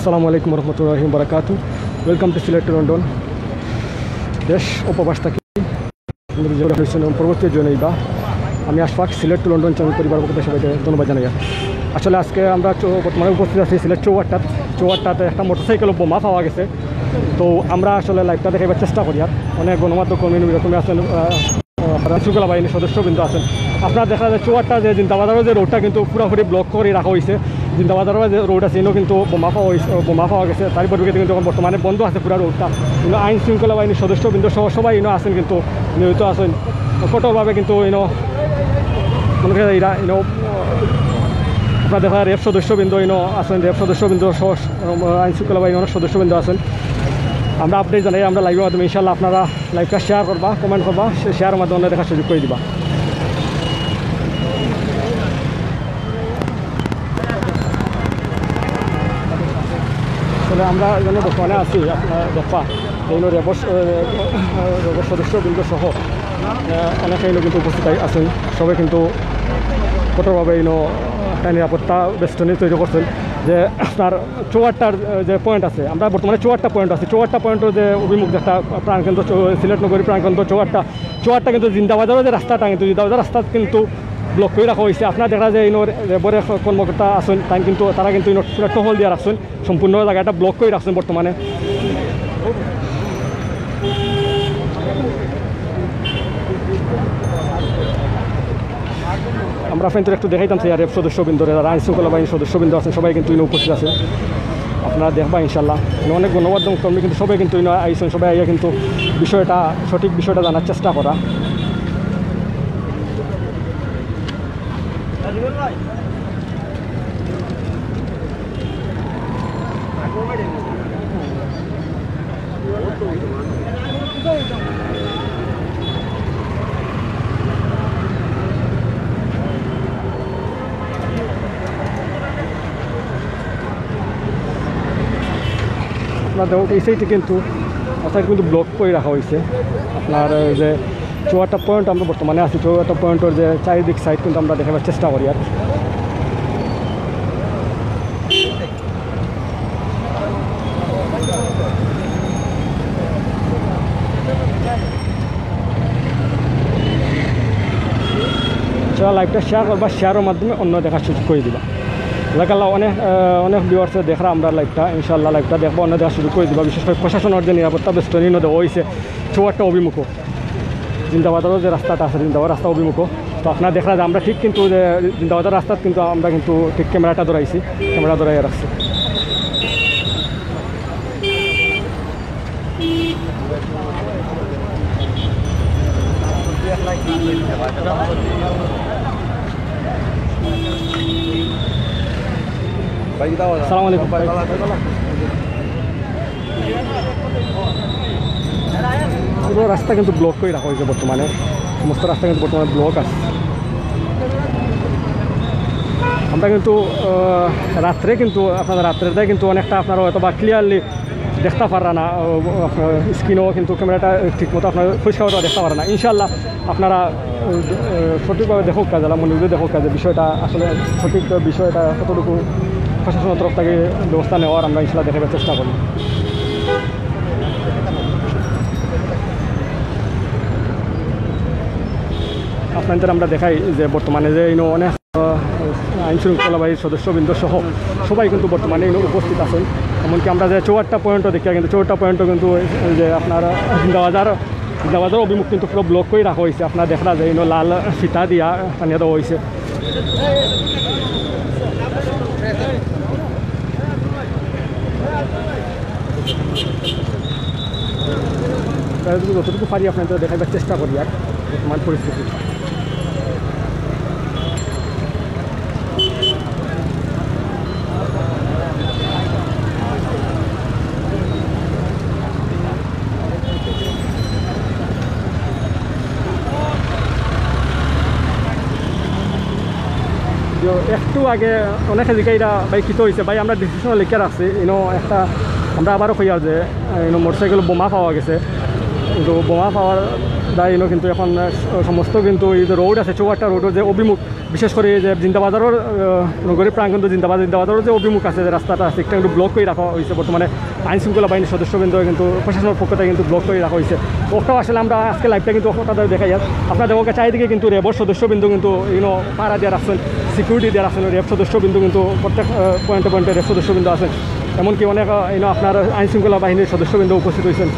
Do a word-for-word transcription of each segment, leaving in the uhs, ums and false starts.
আসসালামু আলাইকুম রহমতুল্লাহি বারাকাতু। Welcome to Sylhet to London. দেশ ও প্রবাস থাকি পরবর্তী জনইবা। আমি আশফাক, সিলেট টু লন্ডন চ্যানেল পরিবার পক্ষ থেকে সবাইকে ধন্যবাদ জানাই। আসলে আজকে আমরা চৌ-, বর্তমানে উপস্থিত আছি সিলেট চৌহাট্টাত। চৌহাট্টাতে একটা মোটরসাইকেল বোমা পাওয়া গেছে। তো আমরা আসলে লাইভটা দেখাইবার চেষ্টা করি। আর অনেক গণমাধ্যম কর্মী এরকম আছেন, আহ, আহ, শৃঙ্খলা বাহিনীর সদস্যবৃন্দ আছেন। আপনারা দেখা যায় চৌহাট্টা যে জিন্দাবাজারর যে রোডটা কিন্তু পুরাপুরি ব্লক করি রাখা হইছে। জিন্দাবাজারর যে রোড আছে, ইনো কিন্তু বোমা পাওয়া হইছে, বোমা পাওয়া গেছে। তার পরিপ্রেক্ষিতে কিন্তু এখন বর্তমানে বন্ধ আছে পুরা রোডটা। কিন্তু আইন শৃঙ্খলা বাহিনীর সদস্যবৃন্দ সহ সবাই ইনো আছেন, কিন্তু নিয়োজিত আছেন কঠোরভাবে। কিন্তু ইনো মনে করেন এরা ইনো আপনারা দেখা র্যাব সদস্যবৃন্দ ইনো আছেন, র্যাব সদস্যবৃন্দ সহ আইন শৃঙ্খলা বাহিনীর অনেক সদস্যবৃন্দ আছেন। আমরা আপডেট জানাই আমরা লাইভের মাধ্যমে। ইনশাল্লাহ আপনারা লাইভটা শেয়ার করবা, কমেন্ট করবা, শেয়ারের মাধ্যমে দেখার সুযোগ করে দিবা। আসলে আমরা এখানে বর্তমানে আছি, আপনারা দেখবা, এই হলো র্যাবর, আহ, র্যাবর সদস্যবৃন্দ সহ, আহ, অনেকে এগুলো কিন্তু উপস্থিত আছেন। সবাই কিন্তু কঠোরভাবে ইনো একটা নিরাপত্তা বেষ্টনী তৈরি করছেন। যে আপনার চৌহাট্টার, আহ, যে পয়েন্ট আছে, আমরা বর্তমানে চৌহাট্টা পয়েন্ট আছে, চৌহাট্টা পয়েন্টর যে অভিমুখ, যে একটা প্রাণকেন্দ্র, চৌ-, সিলেট নগরী প্রাণকেন্দ্র চৌহাট্টা, চৌহাট্টা কিন্তু জিন্দাবাজারর যে রাস্তাটা, কিন্তু জিন্দাবাজার রাস্তা কিন্তু ব্লক করে রাখা হয়েছে। আপনারা দেখা যায় ইনো র্যাবর কর্মকর্তা আছেন, তাই কিন্তু তারা কিন্তু ইনো পুরা টহল দিয়ে রাখছেন। সম্পূর্ণ জায়গাটা ব্লক করে রাখছেন বর্তমানে। আমরা আপনাদের একটু দেখাইতাম চাই র্যাব সদস্যবৃন্দরে, যারা আইন শৃঙ্খলা বাহিনীর সদস্যবৃন্দ আছেন, সবাই কিন্তু ইনো উপস্থিত আছেন। আপনারা দেখবা ইনশাল্লাহ, মানে অনেক গণমাধ্যম কর্মী কিন্তু সবাই কিন্তু ইনো আইছেন, সবাই আইয়া কিন্তু বিষয়টা, সঠিক বিষয়টা জানার চেষ্টা করা। আপনারা দেখো, এই সাইডে কিন্তু, অর্থাৎ কিন্তু ব্লক করে রাখা হয়েছে। আপনার, এই যে চৌহাট্টা পয়েন্ট আমরা বর্তমানে আছি, চৌহাট্টা পয়েন্টর যে চারিদিক সাইড কিন্তু আমরা দেখাবার চেষ্টা করি আর কি। যারা লাইভটা শেয়ার করবা, শেয়ারের মাধ্যমে অন্য দেখার সুযোগ করে দিবা। জাজাকাল্লাহ। অনেক, আহ, অনেক ভিউয়ার্সে দেখরা আমরা লাইভটা, ইনশাআল্লাহ লাইভটা দেখবা, অন্য দেখার সুযোগ করে দিবা। বিশেষ করে প্রশাসনের যে নিরাপত্তা বেষ্টনী দেওয়া হয়েছে চৌহাট্টা অভিমুখো, জিন্দাবাজারর যে রাস্তাটা আছে, জিন্দাবাজার রাস্তা অভিমুখো, তো আপনারা দেখরা যে আমরা ঠিক কিন্তু যে জিন্দাবাজার রাস্তাত কিন্তু আমরা কিন্তু ঠিক ক্যামেরাটা ধরাইছি, ক্যামেরা ধরাইয়া রাখছি। আসসালামু আলাইকুম। পুরো রাস্তা কিন্তু ব্লক করে রাখা হয়েছে বর্তমানে, সমস্ত রাস্তা কিন্তু বর্তমানে ব্লক আছে। আমরা কিন্তু, আহ, রাত্রে কিন্তু আপনারা রাত্রেটাই কিন্তু অনেকটা আপনারা হয়তো বা ক্লিয়ারলি দেখতে পাররা না, স্ক্রিনও কিন্তু ক্যামেরাটা ঠিকমতো আপনারা পরিষ্কার করে দেখতে পাররা না। ইনশাআল্লাহ আপনারা, আহ, সঠিকভাবে দেখুক কাজ, আল্লাহ মনিরুদ্দিন দেখুক কাজ, বিষয়টা আসলে সঠিক বিষয়টা কতটুকু প্রশাসনের তরফ থেকে ব্যবস্থা নেওয়ার আমরা ইনশাআল্লাহ দেখাবার চেষ্টা করব। আপনাদের আমরা দেখাই যে বর্তমানে যে ইনো অনেক, আহ, আইন শৃঙ্খলা বাহিনীর সদস্যবৃন্দ সহ সবাই কিন্তু বর্তমানে ইনো উপস্থিত আছেন। এমনকি আমরা যে চৌহাট্টা পয়েন্টও দেখি, কিন্তু চৌহাট্টা পয়েন্টও কিন্তু এই যে আপনার জিন্দাবাজার, জিন্দাবাজার অভিমুখ কিন্তু পুরো ব্লক করে রাখা হয়েছে। আপনারা দেখরা যে ইনো লাল ফিতা দিয়া টানিয়া দেওয়া হয়েছে। আমরা যতটুকু পারি আপনাদের দেখাবার চেষ্টা করি আর বর্তমান পরিস্থিতি। তো একটু আগে অনেকে জিকাইরা, "ভাই, কিতা হইছে?" ভাই, আমরা ডেসক্রিপশনে লিখে রাখছি, ইনো একটা, আমরা আবারও কইয়ার যে, ইনো মোটরসাইকেল বোমা পাওয়া গেছে, কিন্তু বোমা পাওয়ার তাই ইনো কিন্তু এখন, আহ, স-, সমস্ত কিন্তু এই যে রোড আছে, চৌহাট্টা রোডর যে অভিমুখ, বিশেষ করি এই যে জিন্দাবাজারর, আহ, নগরী প্রাঙ্গণ তো জিন্দাবাজার, জিন্দাবাজারর যে অভিমুখ আছে, যে রাস্তাটা আছে, এটা কিন্তু ব্লক করি রাখা হয়েছে বর্তমানে। আইন শৃঙ্খলা বাহিনীর সদস্যবৃন্দ কিন্তু প্রশাসনের পক্ষ থেকে কিন্তু ব্লক করি রাখা হয়েছে। ওটাও আসলে আমরা আজকে লাইভটা কিন্তু ওটা দেখাই। আর আপনারা দেখো চারিদিকে কিন্তু র্যাবর সদস্যবৃন্দ কিন্তু ইনো পাহারা দিয়ে রাখছেন, সিকিউরিটি দিয়ে রাখছেন। র্যাব সদস্যবৃন্দ কিন্তু প্রত্যেক, আহ, পয়েন্টে পয়েন্টে র্যাব সদস্যবৃন্দ আছেন। এমনকি অনেক, আহ, ইনো আপনার আইন শৃঙ্খলা বাহিনীর সদস্যবৃন্দ উপস্থিত হয়েছেন।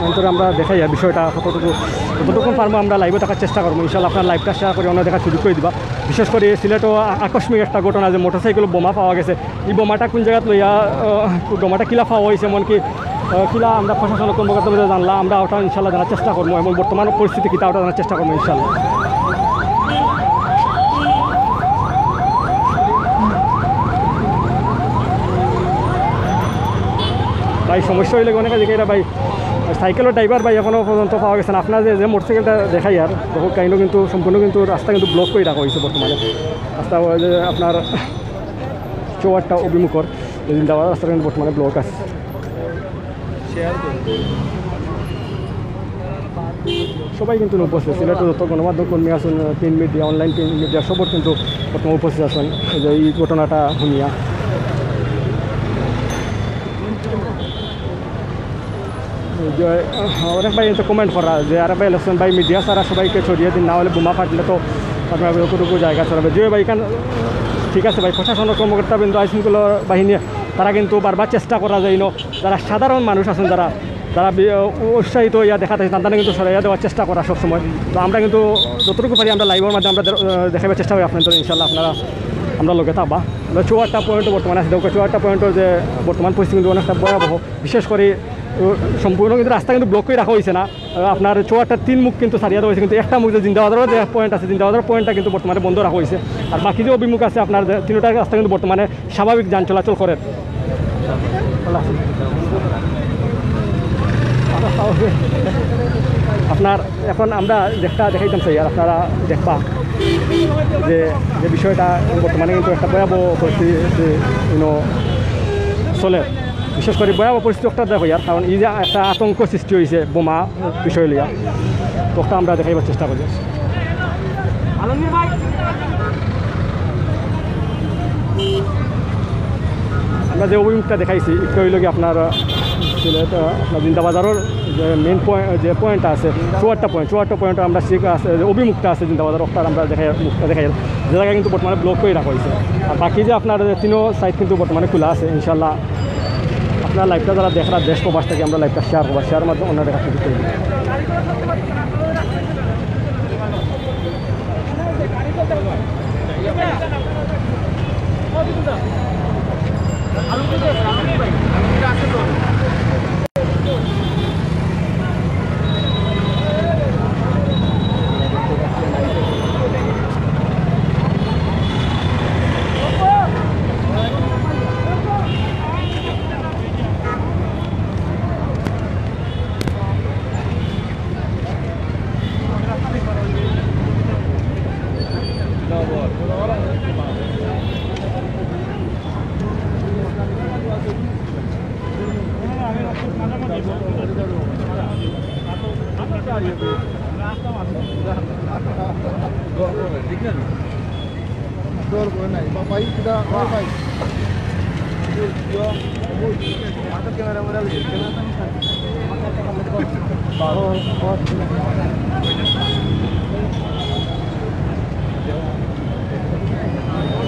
অন্তরে আমরা দেখাই আর বিষয়টা কতটুকু, যতটুকু পারবো আমরা লাইভে থাকার চেষ্টা করবো। ইনশাল্লাহ আপনার লাইভটা শেয়ার করে অন্য দেখার সুযোগ করে দিবা। বিশেষ করে সিলেটও আ-, আকস্মিক একটা ঘটনা যে মোটরসাইকেল বোমা পাওয়া গেছে। এই বোমাটা কোন জায়গাত লইয়া, আহ, বোমাটা কিলা পাওয়া হয়েছে, এমনকি, আহ, কিলা আমরা প্রশাসন কর্মকর্তা মধ্যে জানলা, আমরা ওটা ইনশাল্লাহ জানার চেষ্টা করবো এবং বর্তমান পরিস্থিতি কিতা ওটা জানার চেষ্টা করবো ইনশাল্লাহ। ভাই, সমস্যা হইলে অনেকে দেখে এটা ভাই, সাইকেলের ড্রাইভার ভাই এখনো পর্যন্ত পাওয়া গেছে না। আপনার যে, যে মোটরসাইকেলটা দেখাই আর দেখো, কাহিনী কিন্তু সম্পূর্ণ কিন্তু রাস্তা কিন্তু ব্লক করে রাখা হয়েছে বর্তমানে। রাস্তা ওই যে আপনার চৌহাট্টা অভিমুখর যে জিন্দাবাজার রাস্তাটা কিন্তু বর্তমানে ব্লক আছে। সবাই কিন্তু উপস্থিত, সিলেটের যত গণমাধ্যম কর্মী আছেন, print media, online print media, সবর কিন্তু বর্তমানে উপস্থিত আছেন এই যে এই ঘটনাটা শুনিয়া। যে, আহ, অনেক ভাই তো কমেন্ট করা যে, "আরে ভাই, ইলেকশন ভাই, মিডিয়া ছাড়া সবাইকে ছড়িয়ে দিন, না হলে বোমা ফাটলে তো আপনার কতটুকু জায়গা ছড়াবে।" যে ভাই, এখানে ঠিক আছে ভাই, প্রশাসনের কর্মকর্তা বৃন্দ, আইন শৃঙ্খলা বাহিনী, তারা কিন্তু বারবার চেষ্টা করা যায়, ইনো, যারা সাধারণ মানুষ আছেন, যারা, যারা বি-, উৎসাহিত ইয়া দেখা থাকে, তারা কিন্তু সরাইয়া দেওয়ার চেষ্টা করা সবসময়। তো আমরা কিন্তু যতটুকু পারি আমরা লাইভের মাধ্যমে আমরা দে-, আহ, দেখাবার চেষ্টা করি আপনাদের, ইনশাল্লাহ আপনারা আমরা লগে থাকবা। আমরা চৌহাট্টা পয়েন্টও বর্তমানে আছে, দেখো চৌহাট্টা পয়েন্টও যে বর্তমান পরিস্থিতি কিন্তু অনেকটা ভয়াবহ। বিশেষ করে, আহ, সম্পূর্ণ কিন্তু রাস্তা কিন্তু ব্লক করে রাখা হয়েছে না। আহ, আপনার চৌহাট্টার তিন মুখ কিন্তু ছাড়িয়ে দেওয়া হয়েছে, কিন্তু একটা মুখ যে জিন্দাবাজারও যে পয়েন্ট আছে, জিন্দাবাজার পয়েন্টটা কিন্তু বর্তমানে বন্ধ রাখা হয়েছে। আর বাকি যে অভিমুখ আছে আপনার যে তিনটা রাস্তা কিন্তু বর্তমানে স্বাভাবিক যান চলাচল করের। আপনার এখন আমরা যেটা দেখাইতাম চাই আর আপনারা দেখবা যে, যে বিষয়টা বর্তমানে কিন্তু একটা ভয়াবহ পরিস্থিতি, ইনো, চলে। বিশেষ করে ভয়াবহ পরিস্থিতি একটা দেখো ইয়ার, কারণ এই যে একটা আতঙ্ক সৃষ্টি হয়েছে বোমা বিষয় লইয়া, তো একটা আমরা দেখাইবার চেষ্টা করি। আলমগীর ভাই। আমরা যে অভিমুখটা দেখাইছি, একটা হইল কি আপনার, আহ, সিলেট, আহ, আপনার জিন্দাবাজারের যে মেইন পয়েন্ট, যে পয়েন্টটা আছে, চুয়াট্টা পয়েন্ট, চুয়াট্টা পয়েন্ট আমরা ঠিক আছে, যে অভিমুখটা আছে জিন্দাবাজার, ওটার আমরা দেখাই, মুখটা দেখাই, যে জায়গা কিন্তু বর্তমানে ব্লক করে রাখা হয়েছে। আর বাকি যে আপনার তিনও সাইড কিন্তু বর্তমানে খোলা আছে, ইনশাল্লাহ। আপনার লাইভটা যারা দেখরা দেশ প্রবাস থেকে, আমরা লাইভটা শেয়ার করবো, শেয়ার মাধ্যমে অন্যরা দেখা সুযোগ করে দিবো।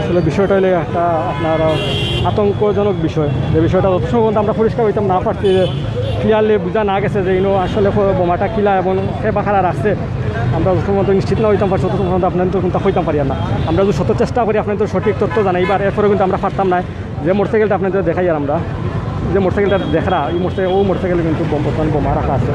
আসলে বিষয়টা হইলে একটা আপনার আতঙ্কজনক বিষয়, যে বিষয়টা যত সময় পর্যন্ত আমরা পরিষ্কার হইতাম না পারছি, যে ক্লিয়ারলি বোঝা না গেছে যে ইনো আসলে ক-, বোমাটা কিলা এবং কে বা কারা রাখছে, আমরা যত সময় পর্যন্ত নিশ্চিত না হইতাম পারছি, তত সময় পর্যন্ত আপনাদের তো কোনটা হইতাম পারি না। আমরা যদি শত চেষ্টা করি আপনাদের সঠিক তথ্য জানাইবার, এরপরে কিন্তু আমরা পারতাম না। যে মোটরসাইকেলটা আপনাদের দেখাই আর আমরা, যে মোটরসাইকেলটা দেখরা, এই মোটরসাইকেল, ও মোটরসাইকেলে কিন্তু বোম-, বর্তমানে বোমা রাখা আছে।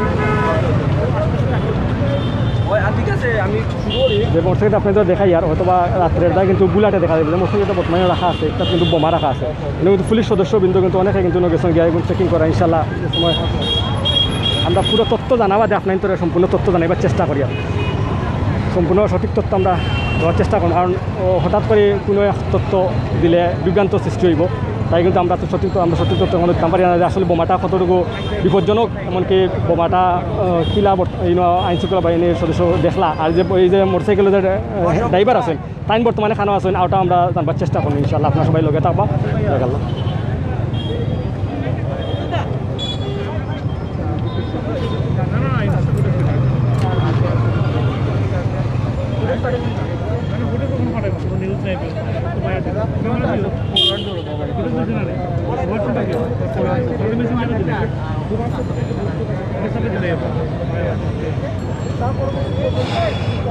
ওই, আ, ঠিক আছে, আমি শুরু করি। যে মোটরসাইকেলটা আপনাদের দেখাই আর হয়তো বা রাত্রের দায় কিন্তু বুলাটে দেখা যাবে, যে মোটরসাইকেলটা বর্তমানে রাখা আছে, এটা কিন্তু বোমা রাখা আছে। কিন্তু পুলিশ সদস্যবৃন্দ কিন্তু অনেকে কিন্তু গেছেন গিয়া এবং চেকিং করা, ইনশাল্লাহ যে সময় আমরা পুরো তথ্য জানাবা দে, আপনাদের সম্পূর্ণ তথ্য জানাইবার চেষ্টা করি আর। সম্পূর্ণ সঠিক তথ্য আমরা দেওয়ার চেষ্টা করব, কারণ ও হঠাৎ করে কোনো এক তথ্য দিলে বিভ্রান্ত সৃষ্টি হইব। তাই কিন্তু আমরা তো সঠিক, আমরা সঠিক তথ্য এখন দিতাম পারি না যে আসলে বোমাটা কতটুকু বিপজ্জনক, এমনকি বোমাটা, আহ, কিলা বর্ত-, এই ন-, আইন শৃঙ্খলা বাহিনীর সদস্য দেখলা, আর যে এই যে মোটরসাইকেলের যে, আহ, ড্রাইভার আছেন, তাইন বর্তমানে খানো আছেন, ওটা আমরা জানবার চেষ্টা করবো ইনশাআল্লাহ। আপনারা সবাই লগে থাকবা, দেখা গেল।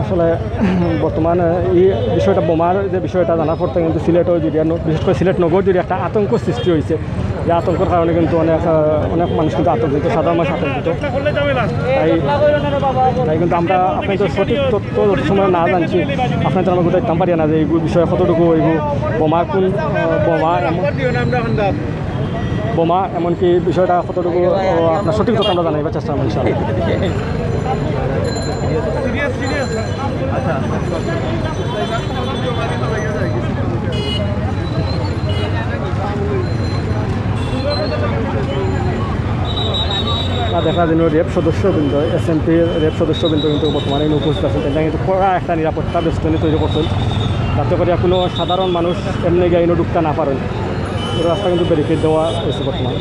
আসলে বর্তমানে এই বিষয়টা, বোমার যে বিষয়টা জানার পর থেকে কিন্তু সিলেটও যদি, বিশেষ করে সিলেট নগর যদি একটা আতঙ্ক সৃষ্টি হয়েছে, যে আতঙ্কের কারণে কিন্তু অনেক, আহ, অনেক মানুষ কিন্তু আতঙ্কিত, সাধারণ মানুষ আতঙ্কিত। তাই, তাই কিন্তু আমরা আপনাদের সঠিক তথ্য যত সময় না জানছি, আপনাদের আমরা কোথায় দিতাম পারি না যে এই বিষয়ে কতটুকু ওই বোমা কোন, আহ, বোমা এমন, বোমা এমনকি বিষয়টা কতটুকু, আহ, আপনার সঠিক তথ্য আমরা জানাইবার চেষ্টা করবো ইনশাআল্লাহ। আর দেখা যায় র্যাব সদস্যবৃন্দ, এসএমপি র্যাব সদস্যবৃন্দ কিন্তু বর্তমানে এখানে উপস্থিত আছেন। তারা কিন্তু কড়া একটা নিরাপত্তা বেষ্টনী তৈরি করছেন, যাতে করে কোনো সাধারণ মানুষ এমনি গিয়ে এনে ঢুকতে না পারেন। পুরো রাস্তা কিন্তু ব্যারিকেড দেওয়া হয়েছে বর্তমানে।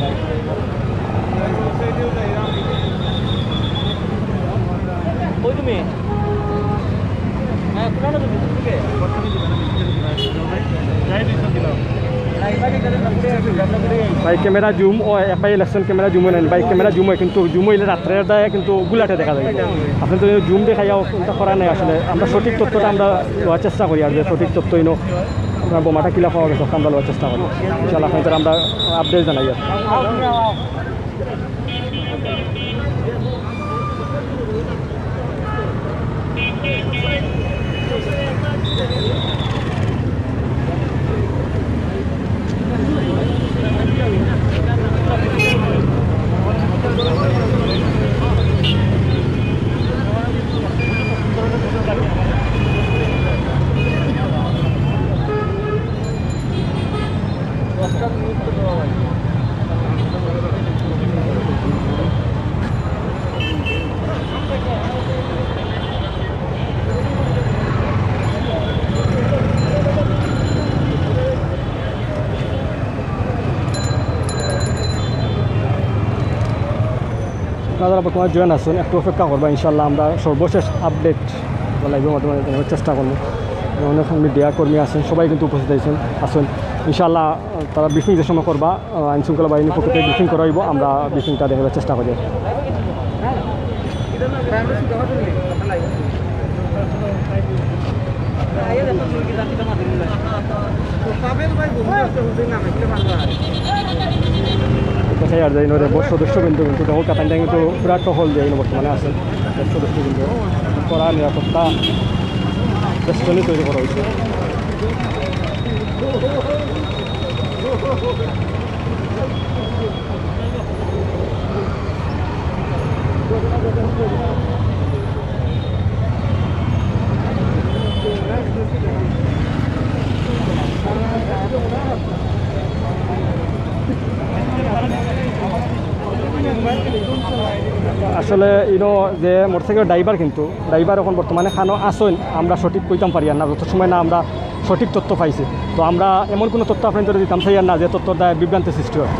ভাই, ক্যামেরা জুম অয়, এক ভাই ইলেকশন ক্যামেরা জুম অয় না, ভাই, ক্যামেরা জুম অয়, কিন্তু জুম অইলে রাত্রের দায় কিন্তু গুলাটে দেখা যায়। আপনি তো জুম দেখাইয়াও চিন্তা করা নাই আসলে। আমরা সঠিক তথ্যটা আমরা লওয়ার চেষ্টা করি, আর যে সঠিক তথ্য ইনো আমরা বোমাটা কিলা পাওয়া গেছে, আমরা লওয়ার চেষ্টা করি। ইনশাআল্লাহ, আপনাদের আমরা আপডেট জানাই আর কি। আপনারা যারা বর্তমানে জয়েন আছেন, একটু অপেক্ষা করবা, ইনশাআল্লাহ আমরা সর্বশেষ আপডেট লাইভের মাধ্যমে জানাবার চেষ্টা করবো। অনেক মিডিয়া কর্মী আছেন, সবাই কিন্তু উপস্থিত আছেন, আছেন। ইনশাআল্লাহ তারা ব্রিফিং যে সময় করবা, আহ, আইন শৃঙ্খলা বাহিনীর পক্ষ থেকে ব্রিফিং করা হইব, আমরা ব্রিফিংটা দেখাবার চেষ্টা করি। দেখা আর যায় না রে, র্যাব সদস্যবৃন্দ কিন্তু দেখো কাতানটা কিন্তু পুরা টহল দিয়ে বর্তমানে আছে। র্যাব সদস্যবৃন্দ কড়া নিরাপত্তা বেষ্টনী তৈরি করা হয়েছে। আসলে ইনো যে মোটরসাইকেল ড্রাইভার, কিন্তু ড্রাইভার এখন বর্তমানে খানো আছইন, আমরা সঠিক কইতাম পারি আর না, যত সময় না আমরা সঠিক তথ্য পাইছি। তো আমরা এমন কোনো তথ্য আপনাদের দিতাম চাই আর না, যে তথ্যর দ্বারা বিভ্রান্তি সৃষ্টি হয়।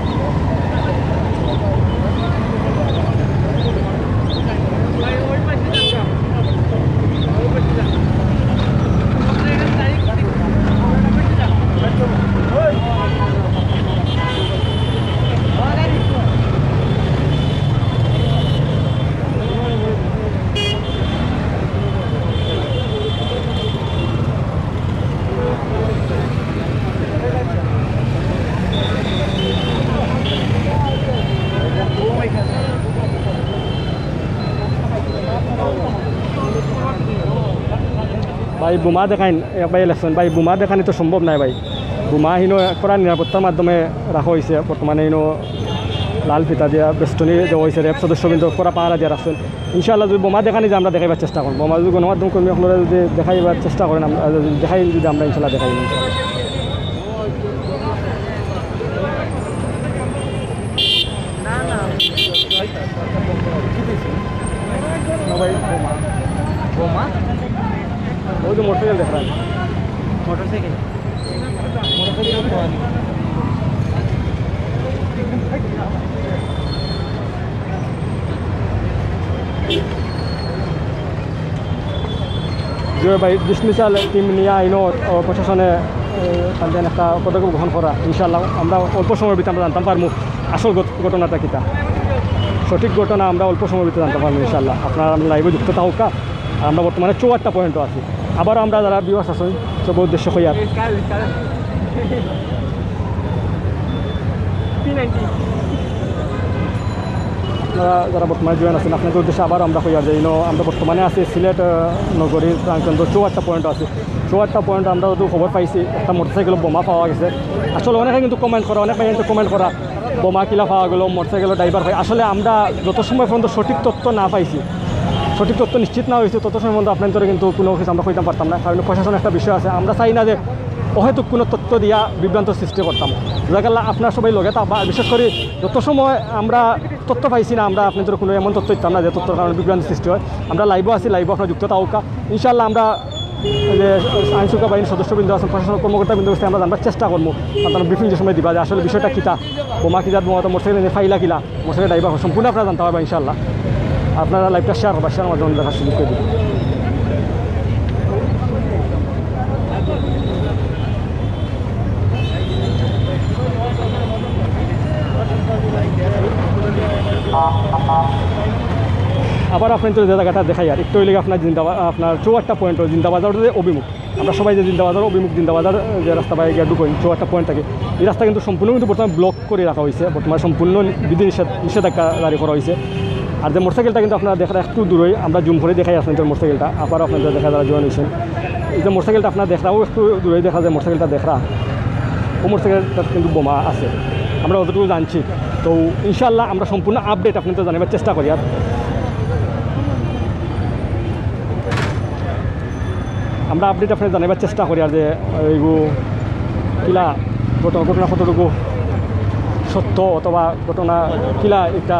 ভাই, বোমা দেখাইন, এ ভাই, ইলেকশন ভাই, বোমা দেখানি তো সম্ভব নায় ভাই। বোমা হিনো কড়া নিরাপত্তার মাধ্যমে রাখা হয়েছে। বর্তমানে হিনো লাল ফিতা দিয়া বেষ্টনী দেওয়া হয়েছে, র্যাব সদস্যবৃন্দ কড়া পাহারা দিয়া রাখছেন। ইনশাআল্লাহ যদি বোমা দেখানি যায় আমরা দেখাইবার চেষ্টা করমু। বোমা যদি গণমাধ্যম কর্মী অকলরে যদি দেখাইবার চেষ্টা করেন, আমরা যদি দেখাই, যদি আমরা ইনশাআল্লাহ দেখাই। বোমা? ওই তো মোটরসাইকেল দেখলাম। মোটরসাইকেল? মোটরসাইকেল তো আনি। যে ভাই, ডিসমিসাল টিম নিয়া আইন ও প্রশাসনে, এ, তাদের একটা পদক্ষেপ গ্রহণ করা। ইনশাআল্লাহ আমরা অল্প সময়ের ভিতরে আমরা জানতাম পারমু আসল ঘট-, ঘটনাটা কিতা। সঠিক ঘটনা আমরা অল্প সময়ের ভিতরে জানতাম পারমু ইনশাআল্লাহ। আপনারা আমরা লাইভে যুক্ত থাকুক্কা। আর আমরা বর্তমানে চৌহাট্টা পয়েন্টও আছি। আবারও আমরা যারা ভিউয়ার্স আছেন, সব উদ্দেশ্য কইয়ার। আপনারা যারা বর্তমানে জয়েন আছেন, আপনাদের উদ্দেশ্যে আবার আমরা কইয়ার যে ইনো আমরা বর্তমানে আছি সিলেট, আহ, নগরীর প্রাণকেন্দ্র চৌহাট্টা পয়েন্ট আছে। চৌহাট্টা পয়েন্ট আমরা যত খবর পাইছি, একটা মোটরসাইকেল বোমা পাওয়া গেছে। আসলে অনেকে কিন্তু কমেন্ট করা, অনেক ভাই কিন্তু কমেন্ট করা, বোমা কিলা পাওয়া গেল, মোটরসাইকেলের ড্রাইভার হয়। আসলে আমরা যত সময় পর্যন্ত সঠিক তথ্য না পাইছি, সঠিক তথ্য নিশ্চিত না হয়েছে, তত সময় পর্যন্ত আপনাদের কিন্তু কোনো কিছু আমরা কইতাম পারতাম না, কারণ প্রশাসন একটা বিষয় আছে। আমরা চাই না যে অহেতুক কোনো তথ্য দিয়া বিভ্রান্ত সৃষ্টি করতাম। জাজাকাল্লাহ, আপনারা সবাই লগে থাকবা। বিশেষ করে যত সময় আমরা তথ্য পাইছি না, আমরা আপনাদের কোনো এমন তথ্য দিতাম না যে তথ্যর কারণে বিভ্রান্তি সৃষ্টি হয়। আমরা লাইভও আছি, লাইভও আপনারা যুক্ত থাকুক্কা। ইনশাআল্লাহ আমরা যে আইন শৃঙ্খলা বাহিনীর সদস্যবৃন্দ আছেন, প্রশাসন কর্মকর্তাবৃন্দ কাছে আমরা জানবার চেষ্টা করবো, আপনারা ব্রিফিং যে সময় দিবা যে আসলে বিষয়টা কিতা, বোমা কিজাত বোমা, তো মোটরসাইকেল নিয়ে ফাইলা কিলা, মোটরসাইকেল ড্রাইভার সম্পূর্ণ আপনারা জানতে পারবেন ইনশাআল্লাহ। আপনারা লাইভটা শেয়ার করবা, শেয়ার মাধ্যমে দেখার সুযোগ করে দিবেন। আবার আপনাদের যে জায়গাটা দেখাই আর একটু হইলে আপনার জিন্দাবাদ, আপনার চৌহাট্টা পয়েন্ট জিন্দাবাজার অভিমুখ। আমরা সবাই যে জিন্দাবাজার অভিমুখ, জিন্দাবাজার যে রাস্তা বাইরে গিয়ে ঢুকইন চৌহাট্টা পয়েন্ট থেকে, এই রাস্তা কিন্তু সম্পূর্ণ কিন্তু বর্তমানে ব্লক করে রাখা হয়েছে, বর্তমানে সম্পূর্ণ বিধি নিষেধ, নিষেধাজ্ঞা জারি করা হয়েছে। আর যে মোটরসাইকেলটা কিন্তু আপনারা দেখরা একটু দূরই, আমরা জুম করে দেখাই আপনাদের মোটরসাইকেলটা, আবার আপনাদের দেখা যারা জয়েন হয়েছেন। এই যে মোটরসাইকেলটা আপনারা দেখরা, ও একটু দূরে দেখা যায় মোটরসাইকেলটা দেখরা, ও মোটরসাইকেলটাত কিন্তু বোমা আছে, আমরা যতটুকু জানছি। তো ইনশাআল্লাহ আমরা সম্পূর্ণ আপডেট আপনাদের জানাবার চেষ্টা করি। আর আমরা আপডেট আপনাদের জানাবার চেষ্টা করি আর যে এইগু কিলা ঘটনা, ঘটনা কতটুকু সত্য অথবা ঘটনা কিলা একটা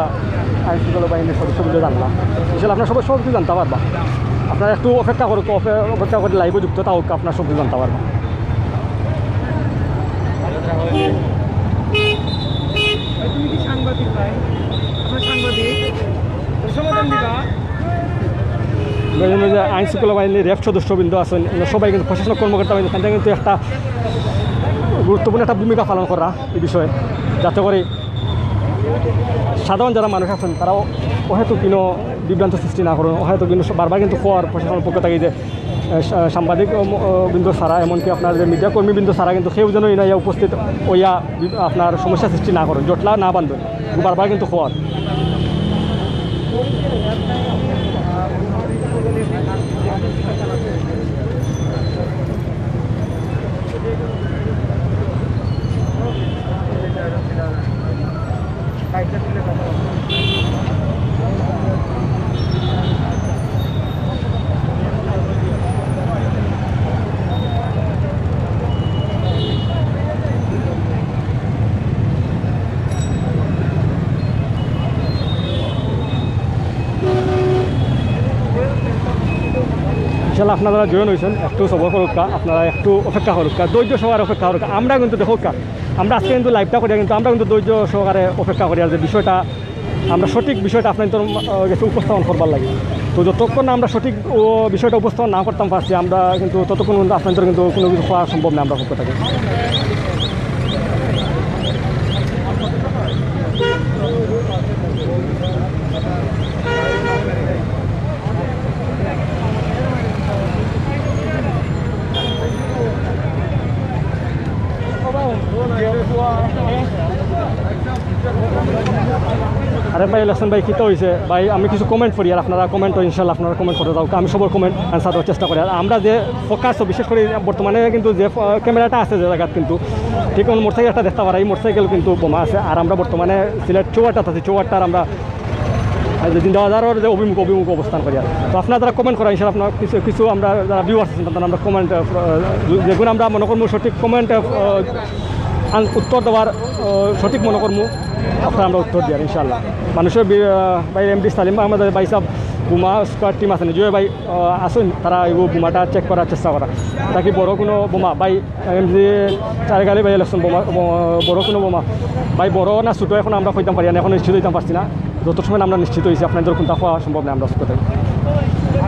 আইন শৃঙ্খলা বাহিনীর সদস্য বুলে জানলাম। আসলে আপনারা সবাই সব কিছু জানতে পারবা। আপনারা একটু অপেক্ষা করুক, অপে-, অপেক্ষা করে লাইভে যুক্ত থাকুক, আপনারা সব কিছু জানতে পারবা। ভাই, তুমি কি সাংবাদিক ভাই? আমরা সাংবাদিক। তো সমাধান দিবা। বিভিন্ন যে আইন শৃঙ্খলা বাহিনীর র‍্যাব সদস্যবৃন্দ আছেন, এরা সবাই কিন্তু প্রশাসনিক কর্মকর্তা, এখান থেকে কিন্তু একটা গুরুত্বপূর্ণ একটা ভূমিকা পালন করা এই বিষয়ে, যাতে করে সাধারণ যারা মানুষ আছেন তারাও অহেতুক কোনো বিভ্রান্ত সৃষ্টি না করেন। অহেতুক কিন্তু বারবার কিন্তু খবর প্রশাসনের পক্ষ থেকে যে, আহ, সা-, সাংবাদিক, উম, আহ, বৃন্দ ছাড়া, এমনকি আপনার যে মিডিয়া কর্মীবৃন্দ ছাড়া কিন্তু কেউ যেন এই উপস্থিত হইয়া বি-, আপনার সমস্যা সৃষ্টি না করেন, জটলা না বান্ধেন, বারবার কিন্তু খবর। ইনশাল্লাহ আপনারা যারা জয়েন হয়েছেন একটু সবর করুক্কা, আপনারা একটু অপেক্ষা করুক্কা, ধৈর্য সহকারে অপেক্ষা করুক্কা। আমরা কিন্তু দেখুক্কা, আমরা আজকে কিন্তু লাইভটা করি, কিন্তু আমরা কিন্তু ধৈর্য সহকারে অপেক্ষা করি আর যে বিষয়টা আমরা সঠিক বিষয়টা আপনাদের, আহ, কাছে উপস্থাপন করবার লাগি। তো যতক্ষণ না আমরা সঠিক ও বিষয়টা উপস্থাপন না করতাম পারছি, আমরা কিন্তু ততক্ষণ কিন্তু আপনাদের কিন্তু কোনো কিছু করা সম্ভব না আমরা পক্ষ থেকে। আরে ভাই, ইলেকশন ভাই, কিতা হইছে? ভাই, আমি কিছু কমেন্ট পড়ি, আর আপনারা কমেন্ট, ইনশাল্লাহ আপনারা কমেন্ট করে দাও, আমি সবার কমেন্ট আনসার দেওয়ার চেষ্টা করি। আর আমরা যে ফোকাস, বিশেষ করে বর্তমানে কিন্তু যে, আহ, ক্যামেরাটা আছে যে জায়গাত, কিন্তু ঠিক এখন মোটরসাইকেল একটা দেখতে পারা, এই মোটরসাইকেল কিন্তু বোমা আছে। আর আমরা বর্তমানে সিলেট চৌহাট্টাত আছি, চৌহাট্টার আমরা যে জিন্দাবাজারর যে অভিমুখ, অভিমুখ অবস্থান করিয়া। তো আপনারা যারা কমেন্ট করা, ইনশাআল্লাহ আপনারা কিছু, কিছু আমরা যারা ভিউয়ার্স আছেন, তারা আমরা কমেন্ট, আহ, যেগুন আমরা মনে করমু সঠিক কমেন্ট, আহ, আন-, উত্তর দেওয়ার, আহ, সঠিক মনে করমু, আপনারা আমরা উত্তর দিয়ার ইনশাআল্লাহ। মানুষের বি-, আহ, ভাই এমডি সালিম আহমেদ ভাই সাহেব, বোমা স্কোয়াড টিম আছেন, জয় ভাই, আহ, আছেন, তারা এই বোমাটা চেক করার চেষ্টা করা। তাকি বড় কোনো বোমা, ভাই এমডি চারগালি ভাই ইলেকশন বোমা, ব-, বড় কোনো বোমা, ভাই বড় না ছোটো এখন আমরা কইতাম পারি না, এখন নিশ্চিত হইতাম পারছি না। যত সময় আমরা নিশ্চিত হইছি, আপনাদের কোনটা হওয়া সম্ভব না, আমরা ছোটো থাকি।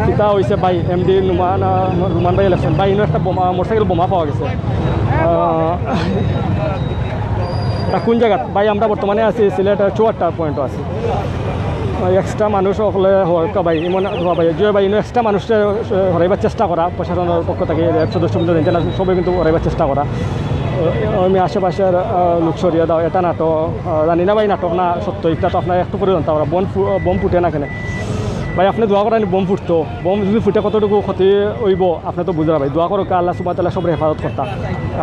কিতা হইছে ভাই, এমডি নুমান, আহ, রুমান ভাই ইলেকশন, ভাই ইনো একটা বোমা, মোটরসাইকেল বোমা পাওয়া গেছে। আহ, এটা কোন জায়গা? ভাই আমরা বর্তমানে আছি সিলেট চৌহাট্টা পয়েন্টও আছি। এক্সট্রা মানুষ হলে হওয়ার ভাই, এমন হওয়া ভাই, যে ভাই ইনো এক্সট্রা মানুষকে হরাইবার চেষ্টা করা, প্রশাসনের পক্ষ থেকে র্যাব সদস্য কিন্তু জানতে না, সবাই কিন্তু হরাইবার চেষ্টা করা। আমি আশেপাশের, আহ, লোক সরিয়ে দাও, এটা নাটক, আহ, জানি না ভাই নাটক না সত্য, এটা তো আপনারা একটু পরে জানতে পারবেন। বোম ফু-, বোম ফুটে না কেনে? ভাই আপনি দোয়া করেন, বোম ফুটতো, বোম যদি ফুটে কতটুকু ক্ষতি হইব আপনি তো বুঝরা ভাই। দোয়া করো আল্লাহ সুবহানাহু ওয়া তাআলা সবরে হেফাজত করতা,